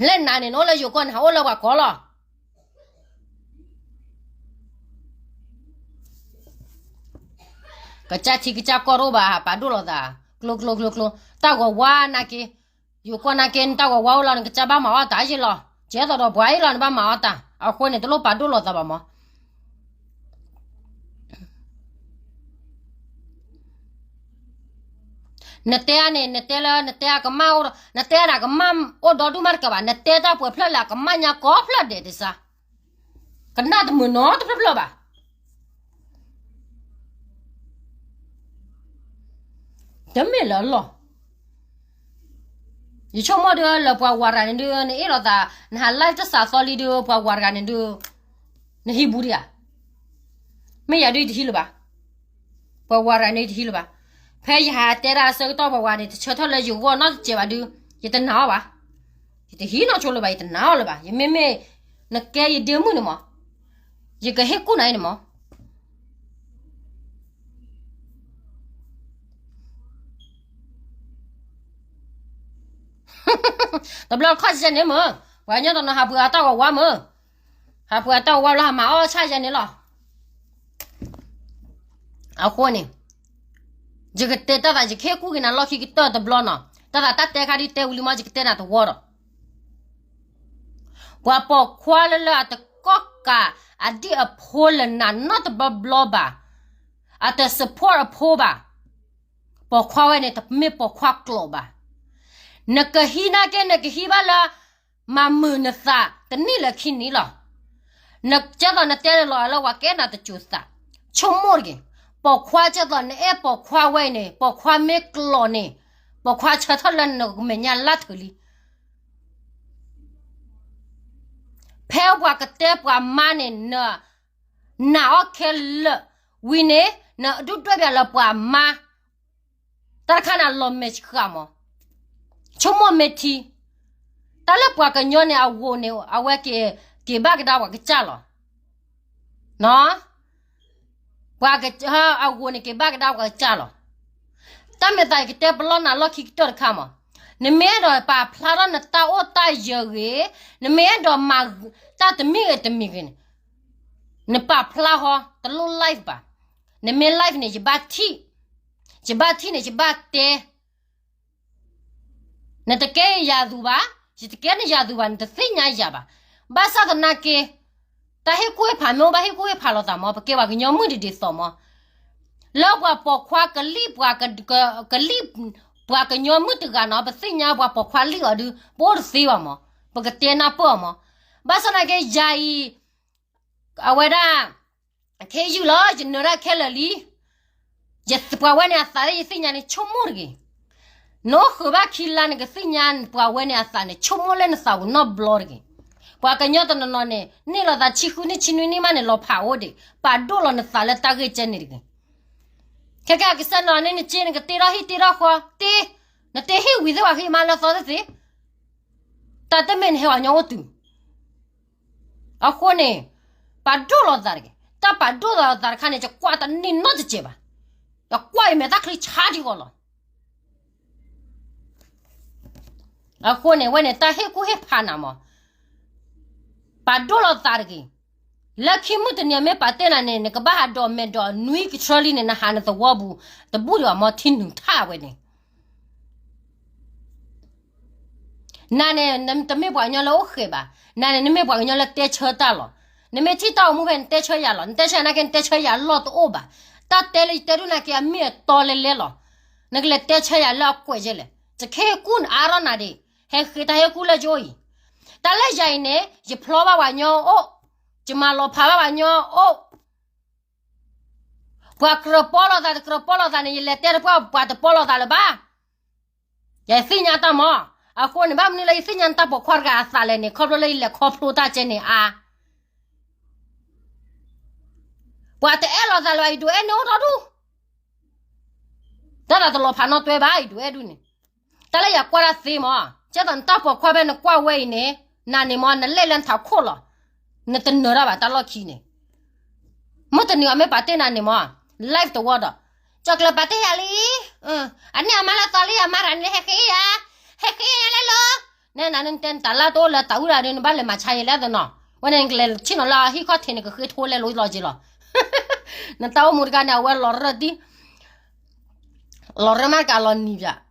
လၢနၤန့ၣ် နအိၣ်လၢယိၤကီၢ်န့ၣ် ဟးအိၣ်လၢပှၤကီၢ်လီၤ. ကစၢ်ထံကစၢ်ကီၢ်တအိၣ်ဘၣ် ဟးပာ်ဒိၣ်လိာ်သး, ကျိကျိကျိကျိ, တၢ်ဂီၤဝါနာ်က့, ယိၤကီၢ်နာ်က့ နတၢ်ဂီၤဝါအိၣ်လီၤ နကစၢ်ဘၣ်မၤအီၣ်တၢ်ယ့ၢ်လီၤ, ကဲသိးဒီးပှၤအံၤလီၤ နဘၣ်မၤအီၣ်တၢ်, အဃိန့ၣ် တလိၣ်ပာ်ဒိၣ်လိာ်သးဘၣ်မၢ်. နတဲန့ၣ် နတဲလၢ နတဲအကမၣ်အိၣ်ဒီး နတဲန့ၣ် အကမၣ်အိၣ်ဒီဒူၣ်မးတကးဘၣ်, နတဲတၢ်ပှဲၤဖျၢၣ်လၢအကမၣ်ညါကိးဖျၢၣ်ဒဲးတစါ, ကနၣ်တမုာ်နီတဖျၢၣ်ဖျၢၣ်ဘၣ်. တမ့ၢ်လၢအလီၢ်, ယဆိကမိၣ်ဒုးလၢပှၤဝၤတဂၤန့ၣ်ဒုး နအ့ၣ်လိာ်သး, နဟး live တစးသီလံဒုး ပှၤဝၤတဂၤန့ၣ်ဒုး နဟံးဘူးဒံးဧါ. မ့ၢ်ယၤဒုးယတဟံးလၢၤဘၣ်, ပှၤဝၤတဂၤန့ၣ်ယတဟံးလၢၤဘၣ်. ဖဲယဟးတဲဒၣ်အဆၢကတီၢ် ပှၤဝၤန့ၣ် တဆၢထၢၣ်လၢယဂီၢ်နီတစဲးဘၣ်ဒုး ယတနာ်အီၤဘၣ်, ယတဟံးနီတဆိလၢၤဘၣ်, ယတနာ်အီၤလၢၤဘၣ်. ယမ့မ့ၢ် နကဲယဒ့မုၣ်န့ၣ်မး, ယကဟ့ၣ်ကူၣ်နၤအံၤန့ၣ်မး. တဘျီခီၣ်ယဲန့ၣ်မ့ၢ် ပှၤကညီတနီၤဟးပှ့ၤအတၢ်ဂီၤဝါမ့ၢ်, ဟးပှ့ၤအတၢ်ဂီၤဝါလၢဟးမၤအီၣ်ဆၣ်ယဲန့ၣ်လီၤ. အဃိန့ၣ် ယကတဲတၢ်သး ယကဟ့ၣ်ကူၣ်က့ၤနၤလီၢ်ခံကတၢၢ်တဘျီနီၤ. တၢ်သးတၢ်တဲခါဒ်တဲဝံၤလံမး ယကတဲနၤတဝီဒီး ပှၤပိာ်ခွါလၢလၢအတကီၢ်ကးအဒံၣ်အဖိလၢနၤနီတဘျီဘျီဘၣ်, အတ support အဖိဘၣ်. ပိာ်ခွါဝဲန့ၣ် တမ့ၢ်ပိာ်ခွါကျိာ်ဘၣ်. နကဟံးနာ်က့ နကဟံးဘၣ်လၢ မၤမုာ်နသးတနံၣ်လၢခံနံၣ်လီၤ. နကဲသိးနတဲလီၤလၢပှၤကဲနၤတစိၤသး, ဆိကမိၣ်တက့ၢ်. ပိာ်ခွါကဲသိးနအဲၣ်ပိာ်ခွါဝဲအံၤန့ၣ် ပိာ်ခွါမ့ၢ်ကျိာ်န့ၣ် ပိာ်ခွါဆၢထၢၣ်လၢနမဲာ်ညါလၢထူလံ. ဖဲပှၤကတဲပှၤမါန့ၣ် နနာ်အီၤခဲလၢာ်ဝံၤန့ၣ် နဒုၣ်ဒွဲၣ်ပၠးလၢပှၤမါ တၢ်တခါန့ၣ် အလီၤမဲာ်ဆှးမး. ဆိကမိၣ်မ့ၢ်ထံ, တၢ်လၢပှၤကညီန့ၣ် အဂိာ်န့ၣ် အဝဲက့ၤ က့ၤဘၣ်ကဒါပှၤကစၢ်လီၤ. ပှၤက အဂိာ်န့ၣ်က့ၤဘၣ်ကဒါပှၤကစၢ်လီၤ. တၢ်မဲာ်သးအံၤကတဲပလီၢ်နၤလီၢ်ခံကတၢၢ်တခါမး. နမ့ၢ်အဲၣ်ဒိးပာ်ဖျါထီၣ်နတၢ်အိၣ်တၢ်ယၢၤဂ့ၤ, နမ့ၢ်အဲၣ်ဒိးမၤတၢ်တမံၤဂ့ၤတမံၤဂ့ၤန့ၣ် နပာ်ဖျါဃီ, တလိၣ် live ဘၣ်. နမ့ၢ် live န့ၣ် ယဘၣ်ထံၣ်, ယဘၣ်ထံၣ်န့ၣ် ယဘၣ်တဲ နတကဲယၤသူဘၣ်, ယတကဲနယၤသူဘၣ်, နတသ့ၣ်ညါယၤဘၣ်. ဘၣ်ဆၣ်သနာ်က့ တၢ်ဟ့ၣ်ကူၣ်ဟ့ၣ်ဖးမ့ၢ်အိၣ်ဘၣ် ဟ့ၣ်ကူၣ်ဟ့ၣ်ဖးလိာ်သးမး, ပကဲပှၤကညီမုၣ်ဒ်ဒ်သိးမး. လၢပှၤပိာ်ခွါကလံၣ်ပှၤက ကလံၣ်ပှၤကညီမုၣ်တဂၤနီၤ ပသ့ၣ်ညါပှၤပိာ်ခွါလံၣ်အီၤဒုး ပအိၣ်တသ့ဘၣ်မး, ပကတဲနၢ်ပၢၢ်အီၤမး. ဘၣ်ဆၣ်သနာ်က့ယၤအံၤ အဝဲဒၣ် ခဲယုၢ်လီၤ ယနၢၤတၢ်ခဲလၢာ်လံ. ယပှၤဝဲန့ၣ်အသးလၢယသ့ၣ်ညါန့ၣ် ဆိကမိၣ်တဂ့ၤ. နအိၣ်ဃုာ်ဘၣ်ခံလါ နကသ့ၣ်ညါပှၤဝဲန့ၣ်အသးန့ၣ် ဆိကမိၣ်လၢနသးပူၤနီတဘျီတဂ့ၤ. ပှၤကညီတနီၤနီၤန့ၣ် န့ၢ်လိာ်သးဆံဃုနံၣ်ဆံနွံနံၣ်မးန့ၣ် လီၤဖးအိၣ်ဒံး ပာ်ဒိၣ်လီၤနသးလၢတၢ်ဂ့ၢ်ကဲန့ၣ်တဂ့ၤ. ခဲကဲကစၢ်နီၤန့ၣ် နစ့နကတ့ထီၣ်ဟံၣ်တ့ထီၣ်ဃီတ့, နတ့ဟံၣ်ဝံၤသ့ၣ်ပှၤဃ့မါလၢသီသ့ၣ်သ့ၣ်, တၢ်တမ့ၢ်နဟဲပှၤကညီအိၣ်တုၤ အဃိန့ၣ် ပာ်ဒိၣ်လိာ်သးတဂ့ၤ. တၢ်ပာ်ဒိၣ်လိာ်သးတခါန့ၣ် ယကွၢ်တန့ၢ်နီတစဲးဘၣ်. ယကွၢ်အံၤမဲာ်သၣ်ချံဆါဒံးဂီၤလီၤ. အဃိန့ၣ် ဝဲန့ၣ် တၢ်ဟ့ၣ်ကူၣ်ဟ့ၣ်ဖးနၤမး, ပာ်ဒိၣ်လိာ်သးတဂ့ၤ. လၢခံမုၢ်တနံၤအမ့ၢ်ပာ်တ့ၢ်နၤန့ၣ် နကဘၣ်ဟးဒိးမဲာ်ဒိးနွံကထြၢလံန့ၣ် နဟးနသဝီပူၤ တဘူၣ်ဒံးဘၣ်မး ထံနုာ်ထၣ်ဝဲန့ၣ် နၤန့ၣ် နတမ့ၢ်ပှၤကညီလၢအိၣ်ဃဲးဘၣ်. နၤန့ၣ် နမ့ၢ်ပှၤကညီလၢတဲဆၢတၢ်လီၤ. နမ့ၢ်ထံၣ်တၢ်အိၣ်မူဖဲ နတဲဆၢယၤလီၤ. နတဲဆၢယၤနာ်က့ နတဲဆၢယၤအလီၢ်တအိၣ်ဘၣ်. တၢ်တဲလၢယတဲဒိၣ်နာ်က့ အမ့ၢ်အတီလဲလဲလီၤ. နကလဲၤတဲဆၢယၤလၢအကွဲးယဲလဲၣ်. ယကဟ့ၣ်ကူၣ်နအါထီၣ်နၤဒံး, ဟဲဃ့တၢ်ဟ့ၣ်ကူၣ်လၢယအိၣ်အံၤ. တၢ်လၢယၤအံၤန့ၣ် ယဖျီဘၣ်ပှၤကညီအိၣ်, ယမၤလီၤဖးဘၣ်ပှၤကညီအိၣ် ပှၤကြၢးပီလိာ်သးတကြၢးပီလိာ်သးန့ၣ် ယလဲၤတဲတပှၢ်ပှၤတပီလိာ်သးလၢၤဘၣ်. ယသ့ၣ်ညါတၢ်မး. အဃိန့ၣ် ဘၣ်မနုၤလၢယသ့ၣ်ညါတၢ်ပိာ်ခွါတဂၤအသးလဲၣ်န့ၣ် ခီဖျိလၢယလဲၤခီဖျိတၢ်ကဲန့ၣ်အါ. ပှၤတအဲၣ်လိာ်သးလၢၤဘၣ် ယဒုးအဲၣ်န့ၣ်အိၣ်ထီၣ်ဒူၣ်. တၢ်သးတလီၤဖးနီတဘျီဘၣ် ယဒုးအဲၣ်ဒူၣ်န့ၣ်. တၢ်လၢယကွၢ်တၢ်သ့မး, ကဲသိးနတၢ်ပိာ်ခွါဖဲနကွၢ်ဝဲအံၤန့ၣ်, နၤန့ၣ်မး နလဲၤလၢနထးခိၣ်လီၤ. နတနၢၤတၢ်ဘၣ်တၢ်လီၢ်ခံန့ၣ်. မုၢ်တနံၤအမ့ၢ်ပာ်တ့ၢ်နၤန့ၣ်မး, live တဝီဒီး, ကၠီၣ်ကျၢၤပာ်တ့ၢ်ယၤလံ, အန့ၣ်အမါလၢသီလံ အမါတဂၤန့ၣ် ဟဲဃ့ယၤ, ဟဲဃ့ယၤလဲလိၤ. နဲနၤန့ၣ်တဲနတၢ်လၢတအိၣ်လၢတၢ်အုၣ်တၢ်ဒုး နဘၣ်လဲၤမၤဆါယဲလဲၣ်သနီၤ. ဝဲန့ၣ်နကလဲၤဆ့ၣ်နီၤလၢဟံၣ်ခီၣ်ထံးန့ၣ် ကဃ့ထီလဲလိၤလီၤက့ၤလီၤ. နတၢ်အိၣ်မူတခါန့ၣ် အဝဲလီၤရၢၢ်တံၢ် လီၤရၢၢ်မးတကးလီၤနံၤ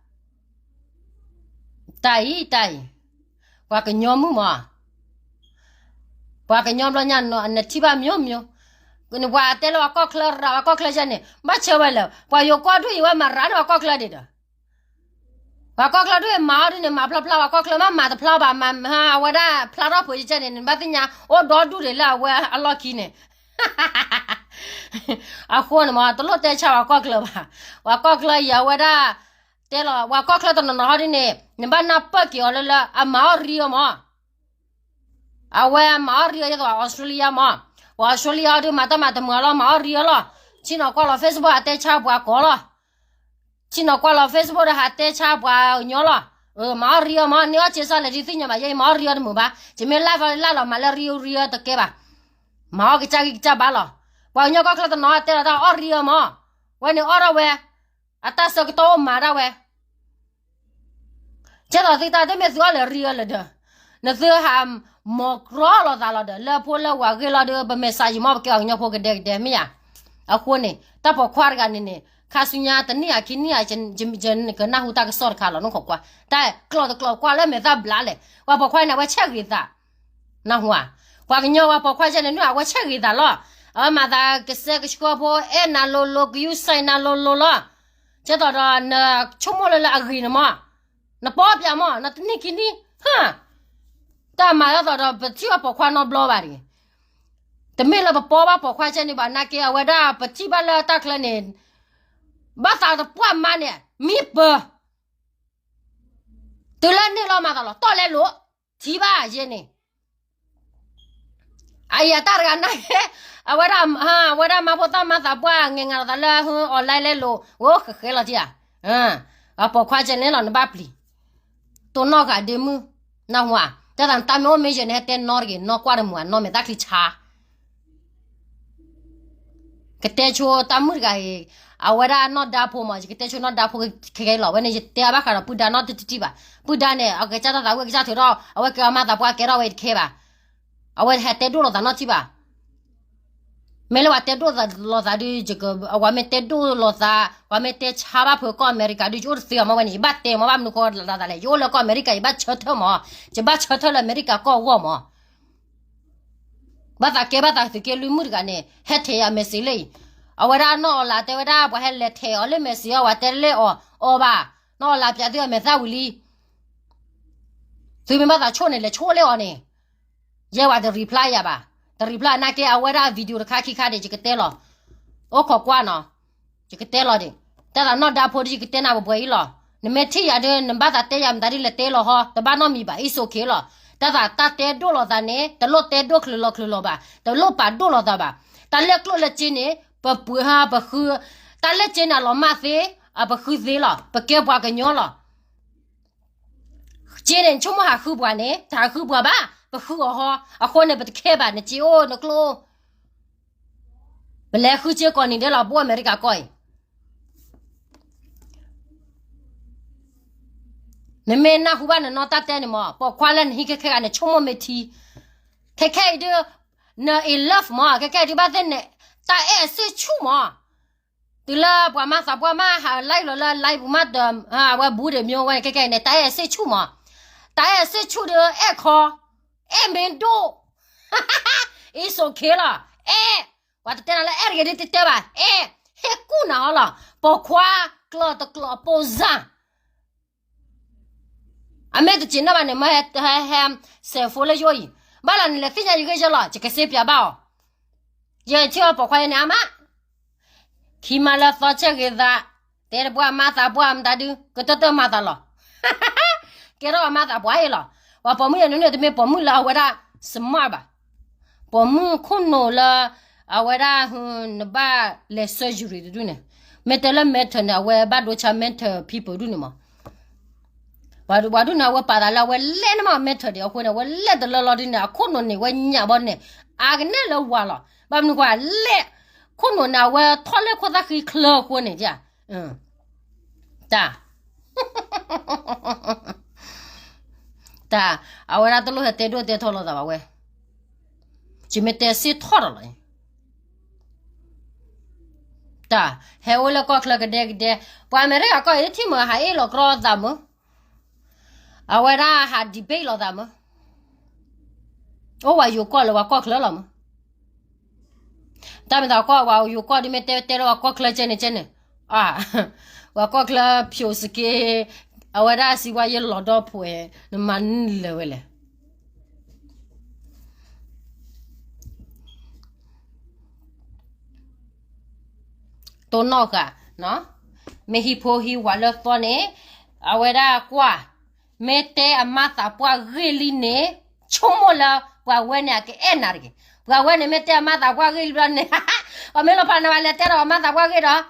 ပၠး တၢ်အံၤ တၢ်အံၤ, ပှၤကညီမုၣ်မး, ပှၤကညီဘျီညါ နထံၣ်ဘၣ်မ့ၢ်မ့ၢ်, ပှၤတဲလၢပှၤကီၢ်ချၢရၤ ပှၤကီၢ်ချၢယဲန့ၣ် ဘၣ်ဆၢဝဲလၢ ပှၤယိၤကီၢ်ဒူၣ်အံၤဝဲမၤရၤန့ၢ်ပှၤကီၢ်ချၢဒံးဒီး ပှၤကီၢ်ချၢဒူၣ်အံၤမၤအီၤဒ်န့ၣ် မၤဖျါဖျါ ပှၤကီၢ်ချၢမးမၤတဖျါဘၣ် မၤအဝဲဒၣ်ဖျါထီၣ်ပှဲၤယကဲန့ၣ် နဘၣ်သ့ၣ်ညါ အိၣ်ဒီဒူၣ်ဒံးလၢအဝဲအလီၢ်ခံန့ၣ် အဃိန့ၣ်မး တလိၣ်တဲဆါပှၤကီၢ်ချၢဘၣ်. ပှၤကီၢ်ချၢအံၤအဝဲဒၣ် တဲလီၤ ပှၤကီၢ်ချၢတနီၤနီၤဟီဒ်န့ၣ် နဘၣ်နၢ်ပၢၢ်က့ၤအီၤလၢလၢအမၤအီၣ်ရံအီၤမး. အဝဲမၤအီၣ်ရံအီၤ ယဲသိး Australia မး, ပှၤ Australia အီၤဒုး မၤတၢ်မၤတမုာ်အလီၢ် မၤအီၣ်ရံအီၤလီၤ. ဆ့ၣ်နီၤကွၢ်လီၤ Facebook အတဲဆါပှၤကိးလီၤ. ဆ့ၣ်နီၤကွၢ်လီၤ Facebook ဒီးဟးတဲဆါပှၤကညီလီၤ. မၤအီၣ်ရံအီၤမး န့ၢ်အီၣ်စ့စၢ်လဲၣ် ဒ်သ့ၣ်ညါဘၣ် ယဲအံၤမၤအီၣ်ရံအီၤတမုာ်ဘၣ်. ယမ့ၢ်လၢ်ဖီလၢ်လီၤ မၤလၢရံအီၤရံအီၤတကဲဘၣ်. မၤအီၣ်ကစၢ်ဂံၢ်ကစၢ်ဘါလီၤ. ပှၤကညီကီၢ်ချၢတနီၤတဲလီၤတၢ်အီၣ်ရံအီၤမး, ဝဲန့ၣ်အီၣ်ထီၣ်ဝဲ အတၢ်ဆၢကတီၢ်အိၣ်မၤဒၣ်ဝဲ ကဲသိးသုတၢ်တမ့ၢ်သုအီၣ်လၢၤရံအီၤလၢၤဒီး, နသုဟးမိၢ်ကြီလိာ်သးလီၤဒီး လၢဖိလၢဝၤဂ့ၢ်လီၤဒီး ပမဲာ်ဆှးယံာ်မး ပကဲပှၤကညီဖိကဒဲကဒဲမ့ၢ်ဧါ. အဃိန့ၣ် တၢ်ပိာ်ခွါတဂၤန့ၣ်န့ၣ် ခါဆူညါတနံၣ်အခံနံၣ်အံၤ ယကနၢ်ဟူတၢ်ကစီၣ်တခါလီၤ နခိးကွၢ်. တၢ်ကျိာ်တကျိာ်ကွၢ်လၢမဲာ်သၣ်ဘျါလဲၣ်. ပှၤပိာ်ခွါန့ၣ် အဝဲဆဲးဂ့ၤသး နၢ်ဟူဧါ. ပှၤကညီပှၤပိာ်ခွါကဲန့ၣ် နအဝဲဆဲးဂ့ၤသးလီၤ. အဝဲမၤသးကစဲကဆှီဖိ အဲၣ်နၤလိၤလိၤ ကယူၤစဲနၤလိၤလိၤလီၤ. ကဲသိးဒီးနဆိကမိၣ်လၢလၢအဂ့ၤန့ၣ်မး, နပီပၠးမး နတနံၣ်ခံနံၣ်, တၢ်မၤဒ်သိးဒီး ပထံၣ်ဘၣ်ပိာ်ခွါနီတဘျီဘၣ်တဂ့ၤ. တမ့ၢ်လၢပပီဘၣ်ပိာ်ခွါကဲန့ၣ်ဘၣ် နာ်က့ အဝဲဒၣ်ပထံၣ်ဘၣ်လၢတၢ်ချၢန့ၣ် ဘၣ်သးတပှၢ်မါန့ၣ် မံပၢၤ တုၤလၢန့ၢ်လီၤမၤသးလီၤ တီၢ်လဲလိာ် ထံၣ်ဘၣ်ယဲန့ၣ် အအံၤအတၢ်တဂၤနာ်က့ အဝဲဒၣ် အဝဲဒၣ်မၤဖိသၣ်မၤသးပှၢ် ငဲၤငါလိာ်သးလၢ online လဲလိာ် အိၣ်ဃဲဃဲလီၤထံၣ်ဧါ. အပိာ်ခွါကဲန့ၣ်လီၤ နဘၣ်ပျံၤ တိၢ်နီၣ်ဃာ်ဒ့မုၣ် နၢ်ဟူဧါ. တၢ်သးနတၢ်မ့ၢ်အိၣ်မ့ၢ်ယဲန့ၣ် ဟဲတဲနီတဂ့ၤ နီကွၢ်တမုာ် နီမဲာ်သၣ်ချံဆါ ကတဲဆိတၢ်မုၣ်တဂၤအံၤ အဝဲဒၣ်နီၢ်ဒါဖိမး ယကတဲဆိနီၢ်ဒါဖိခဲခဲလီၤ. ဝဲန့ၣ် ယတဲအဘၣ်ဃးဒီးပုၢ်ဒါနီတံၢ်တံၢ်ဘၣ်. ပုၢ်ဒါန့ၣ် အကစၢ်တၢ်သးဝံၣ်ကစၢ်ထုးထီၣ် အဝဲကဲအမါသးပှၢ်ကဲထီၣ်ဝဲတခဲဘၣ်. အဝဲဟဲတဲဒိၣ်လိာ်သးနီတံၢ်ဘၣ်. မ့ၢ်လၢပှၤတဲဒိၣ်လိာ်သးဒုး ပှၤမ့ၢ်တဲဒိၣ်လိာ်သး ပှၤမ့ၢ်တဲဆါဘၣ်ဖုးကီၢ်အမဲရကၤဒုး ယအိၣ်တသ့ဘၣ်မ့ၢ်ဝဲန့ၣ် ယဘၣ်တဲမ့ၢ်ဘၣ်မနုၤဃိ လၢသးလဲၣ် ယအိၣ်လၢကီၢ်အမဲရကၤ ယဘၣ်ဆၢထၢၣ်မး ယဘၣ်ဆၢထၢၣ်လၢအမဲရကၤကီၢ်အဂီၢ်မး ဘၣ်သးကဲဘၣ်သးသုးက့လွံၢ်မုၣ်တဂၤန့ၣ် ဟဲထဲယၤ message လၢအံၤ အဝဲဒၣ်နီၢ်အီၣ်လၢ်တဲဝဲဒၣ် ပှၤဟဲလဲၤထဲးအီၤလၢမဲာ်ဆှးအီၤ ပှၤတဲလၢအီၤ အီၣ်ဘၣ်, နီၢ်အီၣ်လၢ်ပၠးသုအမဲာ်သၣ်ဝံၤလံ, သုမ့ၢ်ဘၣ်သးဆိၣ်န့ၣ် လဲၤဆိၣ်လၢအီၤန့ၣ်, ယဲဝဲတ reply ယၤဘၣ်, တ reply နာ်က့ အဝဲဒၣ် video တခါခံခါဒံး ယကတဲလီၤ, အိၣ်ခိးကွၢ်နီၤ, ယကတဲလီၤဒံး, တၢ်သးနီၢ်ဒါဖိဒ်ယကတဲနၤပှဲၤပှဲၤအံၤလီၤ, နမ့ၢ်ထံၣ်ယၤဒီး နဘၣ်သးတဲယၤမတၤဒ်လဲၣ်တဲလီၤဟီ, တဘၣ်နီတမံၤဘၣ်, it's okay လီၤ, တၢ်သးတၢ်တဲဒိၣ်လိာ်သးန့ၣ် တလိၣ်တဲဒိၣ်ချုးလီၤချုးလီၤဘၣ်, တလိၣ်ပာ်ဒိၣ်လိာ်သးဘၣ်, တၢ်လၢကျိၣ်လၢစ့န့ၣ် ပပှ့ၤဟါပဃု, တၢ်လၢစ့န့ၣ် အလီၤမၢ်သ့, အပဃုသ့လီၤ, ပကဲပှၤကညီလီၤ စ့န့ၣ် နဆိကမိၣ်ဟးဃုပှၤန့ၣ် တဟးဃုပှၤဘၣ်, ပဃုအီၤဟီ, အဃိန့ၣ် ပတခဲဘၣ် နစ့အိၣ်နကျိၣ်အိၣ်, ပလဲၤဃုစ့ကိးနံၤဒဲးလီၤ ဘိၣ်အမဲရကၤကီၢ်အံၤ, နမ့ၢ်နၢ်ဟူဘၣ်နနီၢ်တၢ်တဲန့ၣ်မး ပိာ်ခွါလၢနဟံၣ်ခဲခဲဂၤန့ၣ် ဆိကမိၣ်မ့ၢ်ထံ, ခဲခဲအံၤဒုး, န in love မး ခဲခဲအံၤဒုးဘၣ်သ့ၣ်န့ၣ်, တၢ်အဲၣ်အစ့ဆူၣ်မး တုၤလၢပှၤမၤသးပှၢ်မး ဟး live လီၤလၢ live ပူၤမးဒီး, အဝဲဘူးဒီးမ့ၢ်ဝဲန့ၣ် ခဲခဲအံၤန့ၣ် တၢ်အဲၣ်အစ့ဆူၣ်မး, တၢ်အဲၣ်အစ့ဆူၣ်ဒီးအဲၣ်ခီ, အဲၣ်မ့ၢ်ဒိၣ်, it's okay လီၤ, အဲၣ်, ပှၤတတဲနၤလၢအဲၣ်တဂ့ၤဒ်တတဲဘၣ်, အဲၣ်, ဟ့ၣ်ကူၣ်နၤဟီလီၤ, ပိာ်ခွါ, ကျီၢ်တကျီၢ်ပိၢ်စၢ် အမ့ၢ်တစံးနီၣ်ဘၣ်န့ၣ် မ့ၢ်ဟဲ, ဟဲ, ဟဲ, စဲးဖိလၢယအိၣ်အံၤ, ဘၣ်လီၤနလဲၤသ့ၣ်ညါယဂ့ၢ်ယဲလီၤ ယကစ့ပၠးဘၣ်အီၤ, ယထံၣ်အီၤပိာ်ခွါယဲန့ၣ်အါမး, ခံမးလၢသီဆဲးဂ့ၤသး, တဲတပှၢ်မၤသးပှၢ်မတၤဒု, ကတၢၢ်တၢၢ်မၤသးလီၤ, ကဲထီၣ်အမၤသးပှၢ်အံၤလီၤ, ပှၤပိာ်မုၣ်ယဲန့ၣ်န့ၣ် တမ့ၢ်ပိာ်မုၣ်လၢအဝဲဒၣ် smart ဘၣ်, ပိာ်မုၣ်ခိၣ်နူာ်လၢ, အဝဲဒၣ်, နဘၣ်လဲၤ surgery တဒုန့ၣ်, မ့ၢ်တဲလၢ mental န့ၣ် အဝဲဘၣ်ဒိဆါ mental people ဒုန့ၣ်မး, ပှၤဒုန့ၣ် အဝဲပာ်သးလၢအဝဲလဲၣ်န့ၣ်မး mental ဒံးအဃိန့ၣ် အဝဲလဲၣ်တလၢလီၤဒ်န့ၣ် အခိၣ်နူာ်န့ၣ် ဝဲညၣ်ဘီန့ၣ်, အါကနဲၣ်လၢဝၤလီၤ, ဘၣ်မနုၤဃိလဲၣ်, ခိၣ်နူာ်န့ၣ် အဝဲထီၣ်လၢခိၣ်သၣ်ဃံချၢအဃိန့ၣ်, တၢ် တၢ်, အဝဲဒၣ်တလိၣ်ဟဲတဲဒိၣ်တဲထီလီၤသးဘၣ်ဝဲ, ယမ့ၢ်တဲစ့ထီၣ်ဒီးလီၤ, တၢ်, ဟဲအိၣ်လၢကီၢ်ချၢကဒဲကဒဲ, ပှၤအမဲရကၤကီၢ်အံၤထံၣ်မး ဟးအ့ၣ်လီၤကြီသးမး, အဝဲဒၣ်ဟး debate လီၤသးမး, အိၣ်ဝဲယိၤကီၢ်လၢပှၤကီၢ်ချၢလီၤမး တၢ်မ့ၢ်သးကီၢ် ပှၤယိၤကီၢ်ဒ်မ့ၢ်တဲတဲလၢပှၤကီၢ်ချၢကဲန့ၣ်ကဲန့ၣ်, ပှၤကီၢ်ချၢဖျိးစက့, အဝဲဒၣ်စံးဝဲယလီၤဒီဖှဲး, နမၤနုၤလၢၤဝဲလဲၣ်, တိၢ်နီၣ်ဃာ်, မ့ၢ်ဟံၣ်ဖိဟံၣ်ဝၤလၢသီန့ၣ်, အဝဲဒၣ်ကွၢ်, မ့ၢ်တဲအမါသးပှၢ်ဂ့ၢ်လံန့ၣ်, ဆိကမိၣ်လၢပှၤဝဲန့ၣ်အကအဲၣ်နၤတဂ့ၤ, ပှၤဝဲန့ၣ်မ့ၢ်တဲအမါသးပှၢ်ဂ့ၢ်လံဘျီန့ၣ်, ပှၤမ့ၢ်လီၤဖးနၤဝဲလဲၤတဲဒီးအမါသးပှၢ်ဂ့ၢ်ဒီး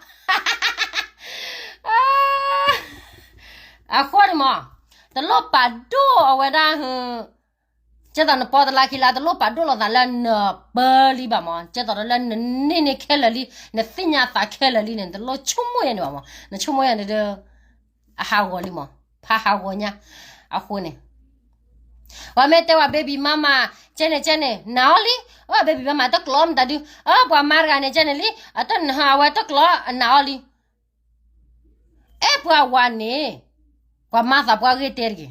အဃိန့ၣ်မး, တလိၣ်ပာ်ဒိၣ်အဝဲဒၣ်, ကဲသိးနပီတလါခံလါ တလိၣ်ပာ်ဒိၣ်လိာ်သးလၢနပၢလံဘၣ်မး, ကဲသိးလၢနန့ၢ်န့ၢ်ခဲလၢာ်လံ, နသ့ၣ်ညါသးခဲလၢာ်လံန့ၣ် နတလိၣ်ဆိကမိၣ်ယဲန့ၣ်ဘၣ်မး, နဆိကမိၣ်ယဲန့ၣ်ဒီး, အဟးဂီၤလံမး, ဖးဟးဂီၤညါ, အဃိန့ၣ် ပှၤမ့ၢ်တဲဝဲ baby mama, ကဲန့ၣ်ကဲန့ၣ် နာ်အီၤလံ, အ baby mama တကျိးမတၤဒု, အ ပှၤမါတဂၤန့ၣ် ကဲန့ၣ်လံ, အတနဟးဝဲတကျိး နာ်အီၤလံ, အဲၣ်ပှၤဝၤန့ၣ်, ပှၤမါသးပှၢ်ဂ့ၢ်တဲတဂ့ၤ,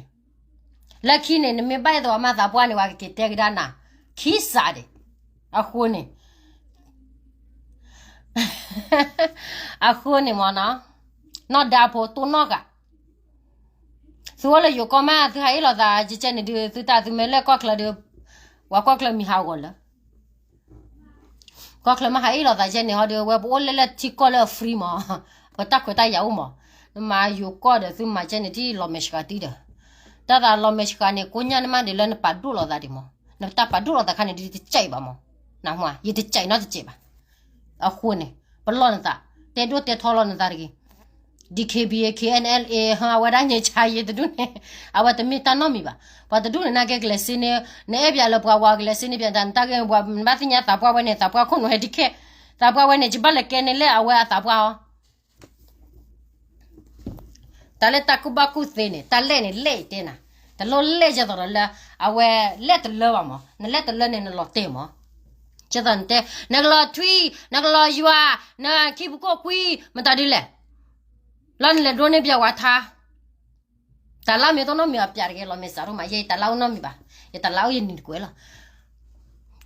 လၢခံန့ၣ် နမ့ၢ်ဘၣ်အဲၣ်သးပှၤမါသးပှၢ်န့ၣ် ပှၤကက့ၤတဲကဒါနၤ, ခံစးဒံး, အဃိန့ၣ် အဃိန့ၣ်မးနီၤ, နီၢ်ဒါဖိတိၢ်နီၣ်ဃာ်, သုအိၣ်လၢယိၤကီၢ်မး သုဟးအ့ၣ်လိာ်သးကဲန့ၣ်ဒုး သုတၢ်သုမ့ၢ်လၢကီၢ်ချၢဒီး, ပှၤကီၢ်ချၢမံၤဟးဂီၤလၢ ကီၢ်ချၢမ့ၢ်ဟးအ့ၣ်လိာ်သးကဲန့ၣ်ဟီဒီး ဝဲပအိၣ်လဲၣ်လၢထံကီၢ်လၢအ free မး, ပတၢ်ခွဲးတၢ်ယာ်အိၣ်မး, နမၤယိၤကီၢ်ဒီးသုမၤကဲန့ၣ် ထံၣ်လီၤမဲာ်ဆှးတံၢ်ဒီး, တၢ်သးလီၤမဲာ်ဆှးန့ၣ် ကိညၣ်နမးဒ်လၢနပာ်ဒိၣ်လိာ်သးဒံးမး, နတၢ်ပာ်ဒိၣ်လိာ်သးခါန့ၣ် ဒ်တစဲးဘၣ်မး, နမ့ၢ် ယတစဲးနီတစဲးဘၣ်, အဃိန့ၣ် ပလီၢ်နသး, တဲဒိၣ်တဲထီလီၤနသးတဂ့ၤ, DKBA KNLA ဟါ အဝဲဒၣ်ညဲဆါယဲတဒူၣ်န့ၣ်, အဝဲတမ့ၢ်တၢ်နီတမံၤဘၣ်, ပှၤတဒူၣ်န့ၣ်နာ်က့ကလဲၤစ့န့ၣ်, နအဲၣ်ပၠးလၢပှၤဝၤကလဲၤစ့န့ၣ်ပၠး တၢ်နတၢ်ဂ့ၢ် ပှၤဘၣ်သ့ၣ်ညါသးပှၢ်ဝဲန့ၣ် သးပှၢ်ခိၣ်နူာ်ဟဲဒံးခဲ, သးပှၢ်ဝဲန့ၣ် ယဘၣ်လဲၤကဲန့ၣ်လၢအဝဲအသးပှၢ်အီၤ တၢ်လၢတၢ်ကူၣ်ဘၣ်ကူၣ်သ့န့ၣ် တၢ်လဲၣ်န့ၣ်လဲၣ်အံၤတဲနၤ, တလိၣ်လဲၣ်ကဲသိးဒီးလၢ, အဝဲလဲၣ်တလၢဘၣ်မး, နလဲၣ်တလၢန့ၣ်နလီၤတဲာ်မး, ကဲသိးနတဲ, နကလီၤထွံ, နကလီၤယွၤ, နခံပကိၣ်ကွံ, မတၤဒ်လဲၣ်, လီၤနလဲၤဒိးန့ၢ်ပၠးဝၤထါ တၢ်လၢမ့ၢ်တနီတမံၤအပၠးတက့ၢ်လီၤ မ့ၢ်စးထီၣ်မး ယဲတၢ်လၢအိၣ်နီတမံၤဘၣ်, ယတၢ်လၢအိၣ်ယနံၤတကွဲးလီၤ,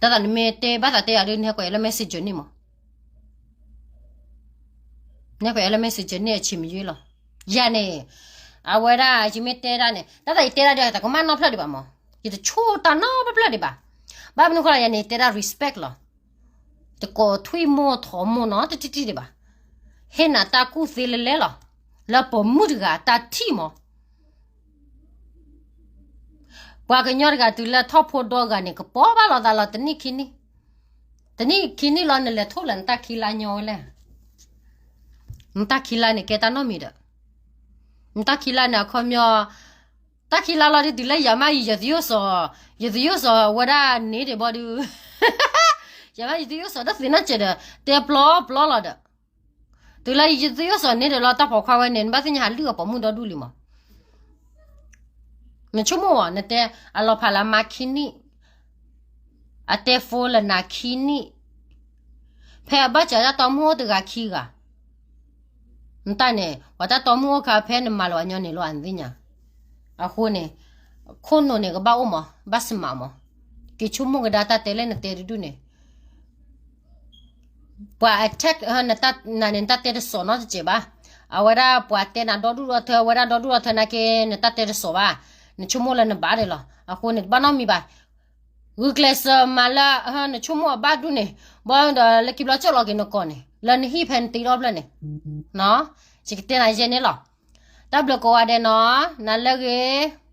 တၢ်သးနမ့ၢ်တဲဘၣ်သးတဲယၤဒ်နဟဲကွၢ်ယၤလၢ messenger န့ၣ်မး, နပအဲၣ်လၢ messenger န့ၣ်အဆံးမယွ့လီၤ. ယၤန့ၣ် အဝဲဒၣ်ယမ့ၢ်တဲဒၣ်န့ၣ် တၢ်သးယတဲဒၣ်ဒီး တၢ်ကမၣ်နီတဖျၢၣ်ဒံးဘၣ်မး, ယတဆိၣ်တၢ်နီတဖျၢၣ်ဒံးဘၣ်. ဘၣ်မနုၤဃိလၢယၤန့ၣ် တဲဒၣ် respect လီၤ. တကိးထွံၣ်မိၢ်ထိးမိၢ်နီတထံၣ်ထံၣ်ဒံးဘၣ်. ဟ့ၣ်နၤတၢ်ကူၣ်သ့လဲလဲလီၤ. လၢပိာ်မုၣ်တဂၤတၢ်ထံၣ်မး ပှၤကညီတဂၤတုၤလၢထီၣ်ဖိဒီဂၤန့ၣ် ကပီၤဘၣ်လိာ်သးလီၤ တနံၣ်ခံနံၣ်, တနံၣ်ခံနံၣ်လီၤ နလဲၤထိၣ်လၢနတၢ်ခံလါညီဝဲလဲၣ်. နတၢ်ခံလါန့ၣ် ကဲတၢ်နီတမံၤဒီး နတၢ်ခံလါန့ၣ် အခီပညီ တၢ်ခံလါလီၤဒုး တုၤလၢယၤမးယံာ် ယသယိၣ်စီၤ, ယသယိၣ်စီၤဝဲဒၣ်န့ၣ်ဒံးဘီဒုး, ယၤမးယံာ် ယသယိၣ်စီၤတသ့ၣ်နီၣ်စဲးဒီး တဲပျီပျီလီၤဒီး တုၤလၢယသယိၣ်စီၤန့ၣ်ဒီးလီၤ တၢ်ပိာ်ခွါဝဲန့ၣ် နဘၣ်သ့ၣ်ညါဟးလုၢ်အီၤပိာ်မုၣ်ဒီဒူၣ်လံမး. နဆိကမိၣ်အီၤ နတဲအလီၤဖးလၢမါခံနံၣ်, အတဲ phone လၢနၤခံနံၣ်, ဖဲအဘၣ်စၢၤတၢ်တီမုၣ်အိၣ်တဂၤခံဂၤ, နတၢ်န့ၣ် ပှၤတၢ်တီမုၣ်အိၣ်ခါ ဖဲနမၤလီၤအညီန့ၣ်လီၤ နသ့ၣ်ညါ. အဃိန့ၣ် ခိၣ်နူာ်န့ၣ် ကဘၣ်အိၣ်မး ဘၣ်စမးမး, က့ၤဆိကမိၣ်ကဒါတၢ်တဲလၢနတဲတဒူၣ်န့ၣ် ပှၤ attack နန့ၣ် နတၢ်တဲတစိာ်နီတစဲးဘၣ်. အဝဲဒၣ်ပှၤတဲနၤဒီဒူၣ်ဒီထၢ အဝဲဒၣ်ဒီဒူၣ်ဒီထၢနာ်က့ နတၢ်တဲတစိာ်ဘၣ်. နဆိကမိၣ်လၢနဘၣ်ဒဲးလီၤ. အဃိန့ၣ် တဘၣ်နီတမံၤဘၣ်. ဂုာ်ကျဲးစၢးမၤလၢ နဆိကမိၣ်အဘၣ်ဒူၣ်န့ၣ် ဘၣ်ဒီးလၢခံဘျီကၠီၣ်လီၤက့ၤနကိာ်န့ၣ် လၢနဟံၣ်ဖဲနတ့ထီၣ်ဖျၢၣ်န့ၣ်, ယကတဲနၤယဲန့ၣ်လီၤ. တၢ်ဘျုးကိးဂၤဒဲးနီၤ, နၤလၢဂ့ၤ